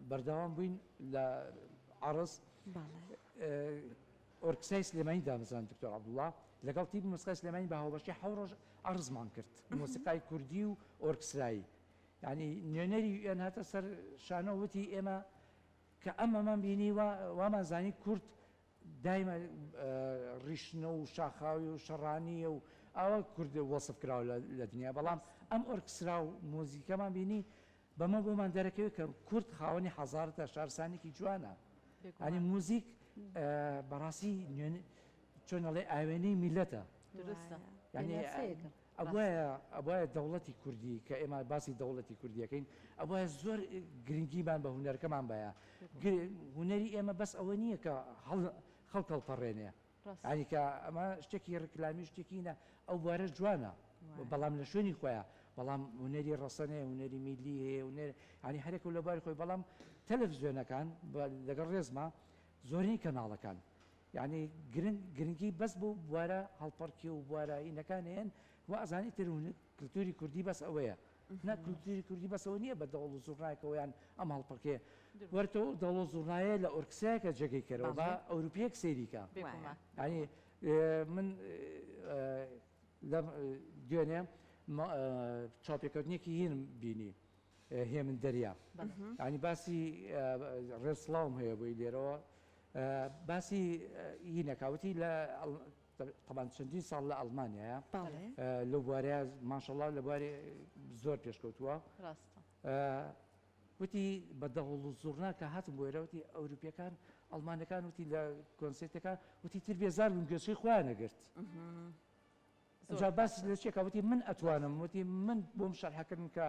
بەردەوام بووین لە عرض ئۆرکسای سلێمانی دامەزراند دکتۆر عەبدوڵا لەگەڵ تیپی مۆسیقای سلێمانی بە هاوبەشی حەو ڕۆژ عەرزمان کرد مۆسیقای کوردی و ئۆرکسرایی یعنی نوێنەری یوئێن هاتە سەر شانۆ وتی ئێمە کە ئەمەمان بینی وامان زانی کورد دایمە ڕیشنە و شاخاوی و شەڕانیە و ئاوا کورد وەسف کراوە لە دنیا بەڵام ئەم ئۆرکسرا و مۆزیکەمان بینی بەمە بۆمان دەرەکەوێت کە کورد خاوەنی حەزارەتە شارستانێکی جوانە ینی موزیک بەڕاستی چۆن ئەڵێ ئاوێنەی میلەتە ئەبوایە ئەبوایە دەوڵەتی کوردی کە ئێمە باسی دەوڵەتی کوردیەکەین ئەبوایە زۆر گرنگیمان بە هونەرەکەمان باە هونەری ئێمە بەس ئەوە نییە کە خەڵک هەڵپەڕێنێ یانی کە ئەمە شتێکی ڕیکلامی شتێکی نا ئەو بوارە جوانە بەڵام لە شوێنی خۆیان بەڵام هونەری ڕەسەن هەیە هونەری میلی هەیە هونەر ینی هەرێک و لە باری خۆی بەڵام تەلەڤزیۆنەکان لەگەڵ ڕێزما زۆرینەی کەناڵەکان یعنی گرنگ گرنگی بەس بۆ بوارە هەڵپەڕکێ و بوارە ئینەکان هەیەن و ئەزانی تر کلتوری کوردی بەس ئەوەیە نا کلتوری کوردی بەس ئەوە نییە بە دەوڵ و زوڕنایەکەوە یان ئەم هەڵپەڕکێ وەرتەوە دەوڵ و زوڕنایە لە ئۆرکسایەکە جێگەی کەرەوە با ئەوروپیەک سەیری کە یعنی من لە دوێنێ چاوپێکەوتنێکی هینم بینی هێمن دەریا ینی باسی ڕێز سڵاوم هەیە بۆی لێرەوە باسی هینەکەوتی لە تەبان چەندین ساڵ لە ئەڵمانیایە لەو بوارەیە ماشەڵا لە بواری زۆر پێشکەوتووە وتی بە دەهۆڵ و زوڕنا کە هاتم بۆ ئێرە وتی ئەوروپیەکان ئەڵمانەکان وتی لە کۆنسێرتەکە وتی تر بێزار بوون گوێچکەی خۆیان نەگرت جا باس لە چێکا وتی من ئەتوانم وتی من بۆم شەرحەکردن کە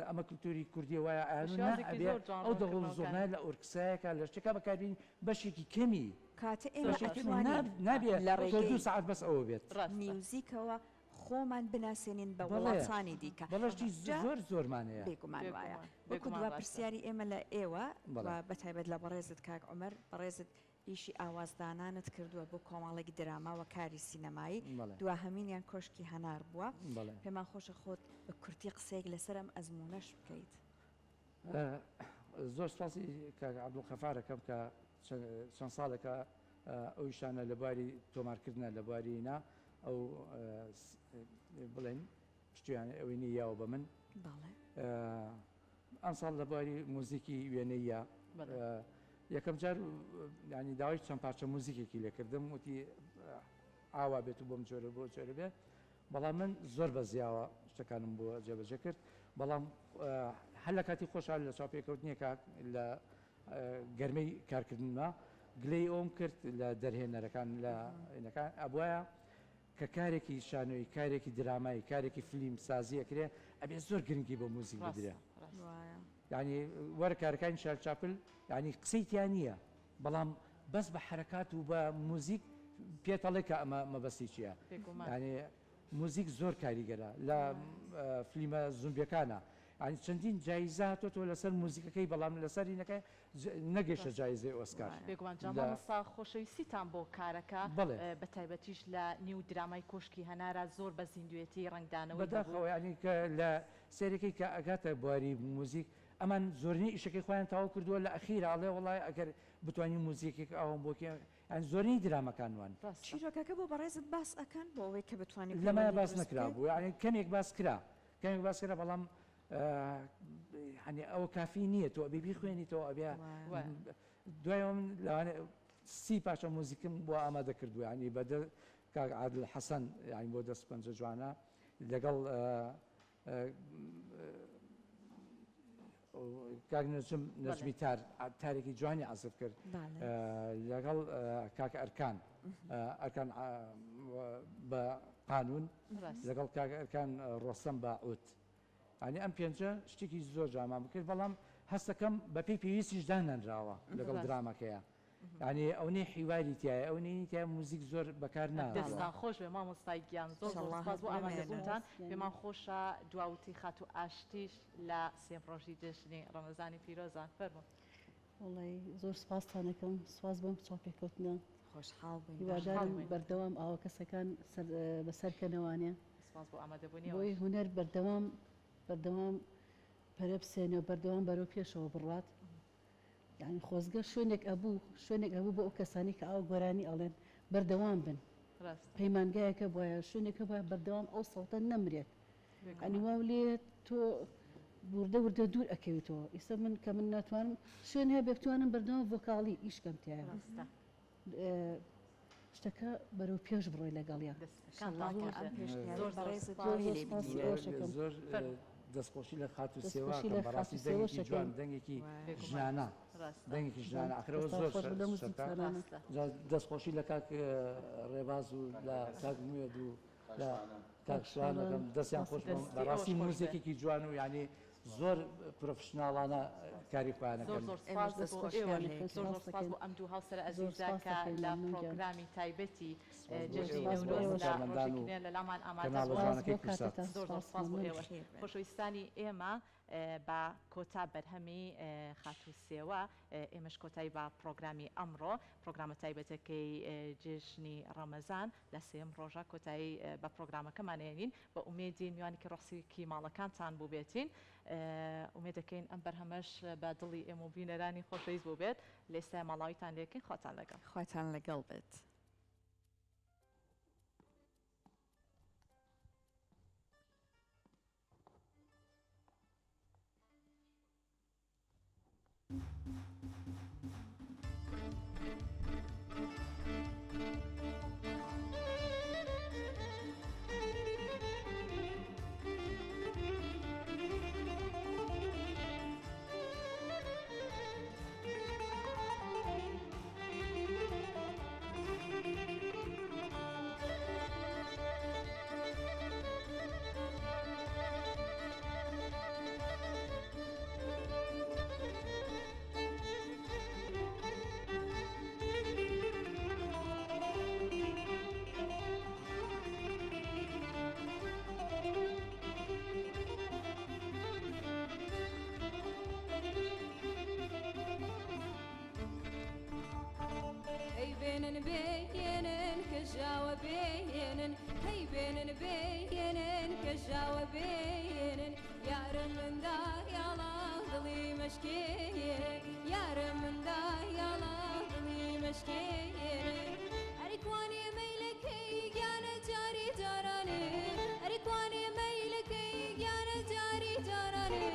ئەمە کللتوری کوردیە وایە ئەبێ ئەو دەهۆڵ و زوڕنای لە ئۆرکسایەکە لە شتێکا بەکاربین بەشێکی کەمی کاتە ئێمە ئەتوانین نابێ لە ڕێگەی دوو سەعات بەس ئەوە بێت میوزیکەوە خۆمان بناسێنین بە وڵاتانی دیکە. بەڵێ شتی زۆر زۆرمان هەیە. بێگومان وایە. وەکو دوا پرسیاری ئێمە لە ئێوە و بە تایبەت لە بەڕێزت کاک عومەر، بەڕێزت ئیشی ئاوازدانانت کردووە بۆ کۆمەڵێک دراما و کاری سینەمایی، دواهەمینیان کۆشکی هەنار بووە. پێمان خۆشە خۆت بە کورتی قسەیەک لەسەر ئەم ئەزموونەش بکەیت. زۆر سپاسی کاک عەبدولغەفار ئەکەم کە چەند ساڵێکە ئەو ئیشانە لە بواری تۆمارکردنە لە بواری نا ئەو بڵێن پشتیان ئەوەی نی یاوە بە من ئەم ساڵ لە بواری موزیکی وێنەیە یەکەم جار ینی داوای چەند پارچە موزیکێکی لێکردم وتی ئاوا بێت و بۆم جۆرە بۆ جۆرە بێت بەڵام من زۆر بە زیاوە شتەکانم بۆ جێبەجێ کرد بەڵام هەر لە کاتی خۆشان لە چاوپێکەوتنێکا لە گەرمەی کارکردنما گلەی ئەوم کرد لە دەرهێنەرەکان لە ئینەکان ئەبواە کە کارێکی شانۆی کارێکی درامایی کارێکی فلیم سازی ئەکرێ ئەبێ زۆر گرنگی بۆ موزیک بدرێ یعنی وەرە کارەکانی شار چاپل یعنی قسەی تیا نییە بەڵام بەس بە حەرەکات و بە موزیک پێتەڵێ کە ئەمە مەبەستی چییە یعنی موزیک زۆر کاریگەرە لە فلیمە زومبیەکانە یعنی چەندین جایزە هاتۆتەوە لەسەر موزیکەکەی بەڵام لەسەر هینەکە نەگەیشتە جایزەی ئۆسکار. بێگومان جا مامۆستا خۆشەویستیتان بۆ کارەکە بە تایبەتیش لە نێو درامای کۆشکی هەنارا زۆر بە زیندوێتی ڕەنگدانەوەی هەبوو. بەداخەوە یعنی کە لە سەیرەکەی کە ئەگاتە بواری موزیک ئەمان زۆرینەی ئیشەکەی خۆیان تەواو کردووە لە ئەخیرا ئەڵێ وەڵای ئەگەر بتوانین موزیکێک ئاوام بۆ کەین یانی زۆرینەی درامەکان وان. چیرۆکەکە بۆ بەڕێزت باس ئەکەن بۆ ئەوەی کە بتوانی لەمایە پەیوەندی باس دروست بکەیت؟ نەکرابوو یانی کەمێک باس کرا کەمێک باس کرا بەڵام یانی ئەوە کافی نییە تۆ ئەبێ بیخوێنیتەوە ئەبێ دوای ئەوە من لەوانەیە سی پارچە موزیکم بۆ ئامادە کردووە یانی بە کاک عادل حەسەن یانی بۆ دەست پەنجە جوانە لەگەڵ کاک نەجم نەجمی تار تارێکی جوانی عەزف کرد لەگەڵ کاک ئەرکان ئەرکان بە قانون لەگەڵ کاک ئەرکان ڕۆستەم بە عود ئەنی ئەم پێنجە شتێکی زۆر جامان بکرد بەڵام هەستەکەم بەپێی پێویستیش دانەنراوە لەگەڵ درامەکەیە. یانی ئەونەی حیواری تیایە ئەونەی تیایە موزیک زۆر بەکار ناڕوا. دەستتان خۆش بێ مامۆستای گیان زۆر زۆر سوپاس بۆ ئامادەبوونتان پێمان خۆشە دوا وتەی خاتوو ئاشتیش لە سێم ڕۆژی جەژنی ڕەمەزانی پیرۆزان فەرموون. وەڵای زۆر سوپاستان ئەکەم سوپاس بۆم چاوپێکەوتنە. خۆشحاڵ بووین. هیوادارم بەردەوام ئاوا کەسەکان بەسەرکەنەوانێ. سوپاس بۆ ئامادەبوونی ئێوەش. بۆی هونەر بەردەوام بەردەوام پەرە بسێنێ و بەردەوام بەرەو پێشەوە بڕوات. یانی خۆزگە شوێنێک ئەبوو شوێنێک ئەبوو بۆ ئەو کەسانی کە ئاوا گۆرانی ئەڵێن بەردەوام بن. پەیمانگایەک هەبوایە شوێنێک هەبوایە بەردەوام ئەو سەوتە نەمرێت. یانی واو لێ تۆ وردە وردە دوور ئەکەویتەوە. ئیستا من کە من ناتوانم شوێن هەبێ بتوانم بەردەوام ڤۆکاڵی ئیش کەم تیایا. شتەکە بەرەو پێش بڕۆی لەگەڵیا. زۆر دەستخۆشی لە خاتوو سێوە ئەکەم بەڕاستی دەنگێکی جوان دەنگێکی ژنانە دەنگێکی ژنانە ئاخرەوە زۆر شەرتە دەستخۆشی لە کاک ڕێباز و لە کاک موێد و لە کاک شوان ئەکەم دەستیان خۆش بێت بەڕاستی موزیکێکی جوان و یعنی زۆر پرۆفشناڵانە کاری خۆیان زۆر ئەکەن. زۆر سپاس بۆ ئێوە زۆر زۆر سپاس بۆ ئەم دوو هاوسەرە ئەزیزە کە لە پرۆگرامی تایبەتی جەژنی نەورۆز لە ڕۆژێکی نوێ لە لامان ئامادە بوون. زۆر زۆر سپاس بۆ ئێوەش. خۆشەویستانی ئێمە بە کۆتا بەرهەمی خاتوو سێوە ئێمەش کۆتایی بە پرۆگرامی ئەمڕۆ پرۆگرامە تایبەتەکەی جێژنی ڕەمەزان لە سێیەم ڕۆژە کۆتایی بە پرۆگرامەکەمان ئێنین بە ئومێدین میوانێکی ڕۆحسیکی ماڵەکانتان بووبێتین ئومێدەکەین ئەم بەرهەمەش بە دڵی ئێمە و بینەرانی خۆشەویست بووبێت لە ئێستایا ماڵاویتان لێکەین خواتان لەگەڵ. خواتان لەگەڵ بێت. هەی بێنن بێنن کەژاوە بێنن هەی بێنن بێنن کەژاوە بێنن یارم مندا یاڵا دڵی مەشکێنن یارم مندا یاڵا دڵی مەشکێنن ئەری کوانێ مەیلەکەی گیانە جاری جارانێ ئەری کوانێ مەیلەکەی گیانە جاری جارانێ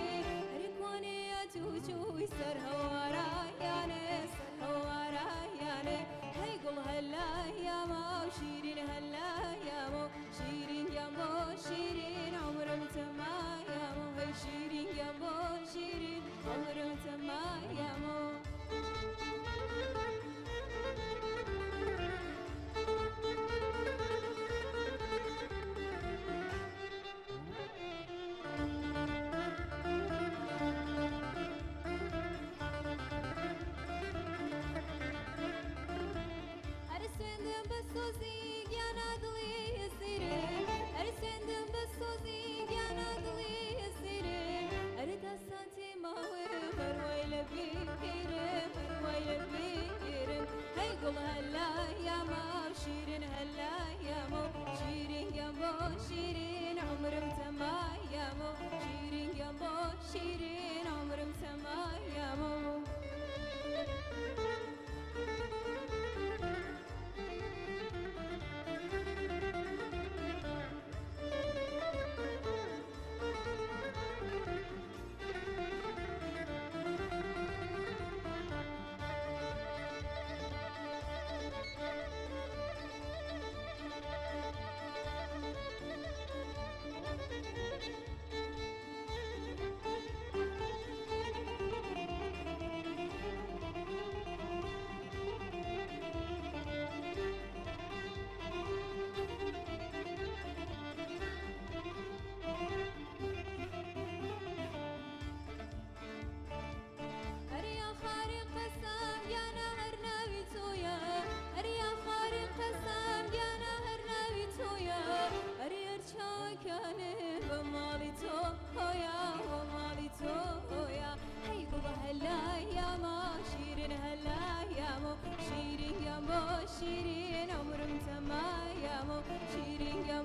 ئەری کوانێ ئەتوو چووی سەر هەوارایانێ سەر هەوارایانێ هەی گوڵ هەلا یامۆ شیرین هەلا یامۆ شیرین گیان بۆ شیرین عومرم تەما یامۆ هەی شیرین گیان بۆ شیرین عومرم تەما یامۆ. ئەرێ سوێندم بە سۆزی گیانە دڵی ئەسیرم ئەرێ سوێندم بە سۆزی گیانە دڵی ئەسیرم ئەرێ داستان ماوێ بەروای لە بیرم بەروای لە بیرم هەی گوڵ هەلا یامە شیرین هەلا یامۆ شیرین گیان بۆ شیرین عومرم تەما یامۆ شیرین گیان بۆ شیرین عومرم تەما یامۆ.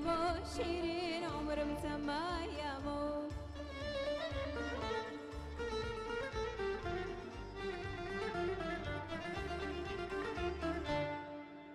شیرین عمرم تەمایامۆ.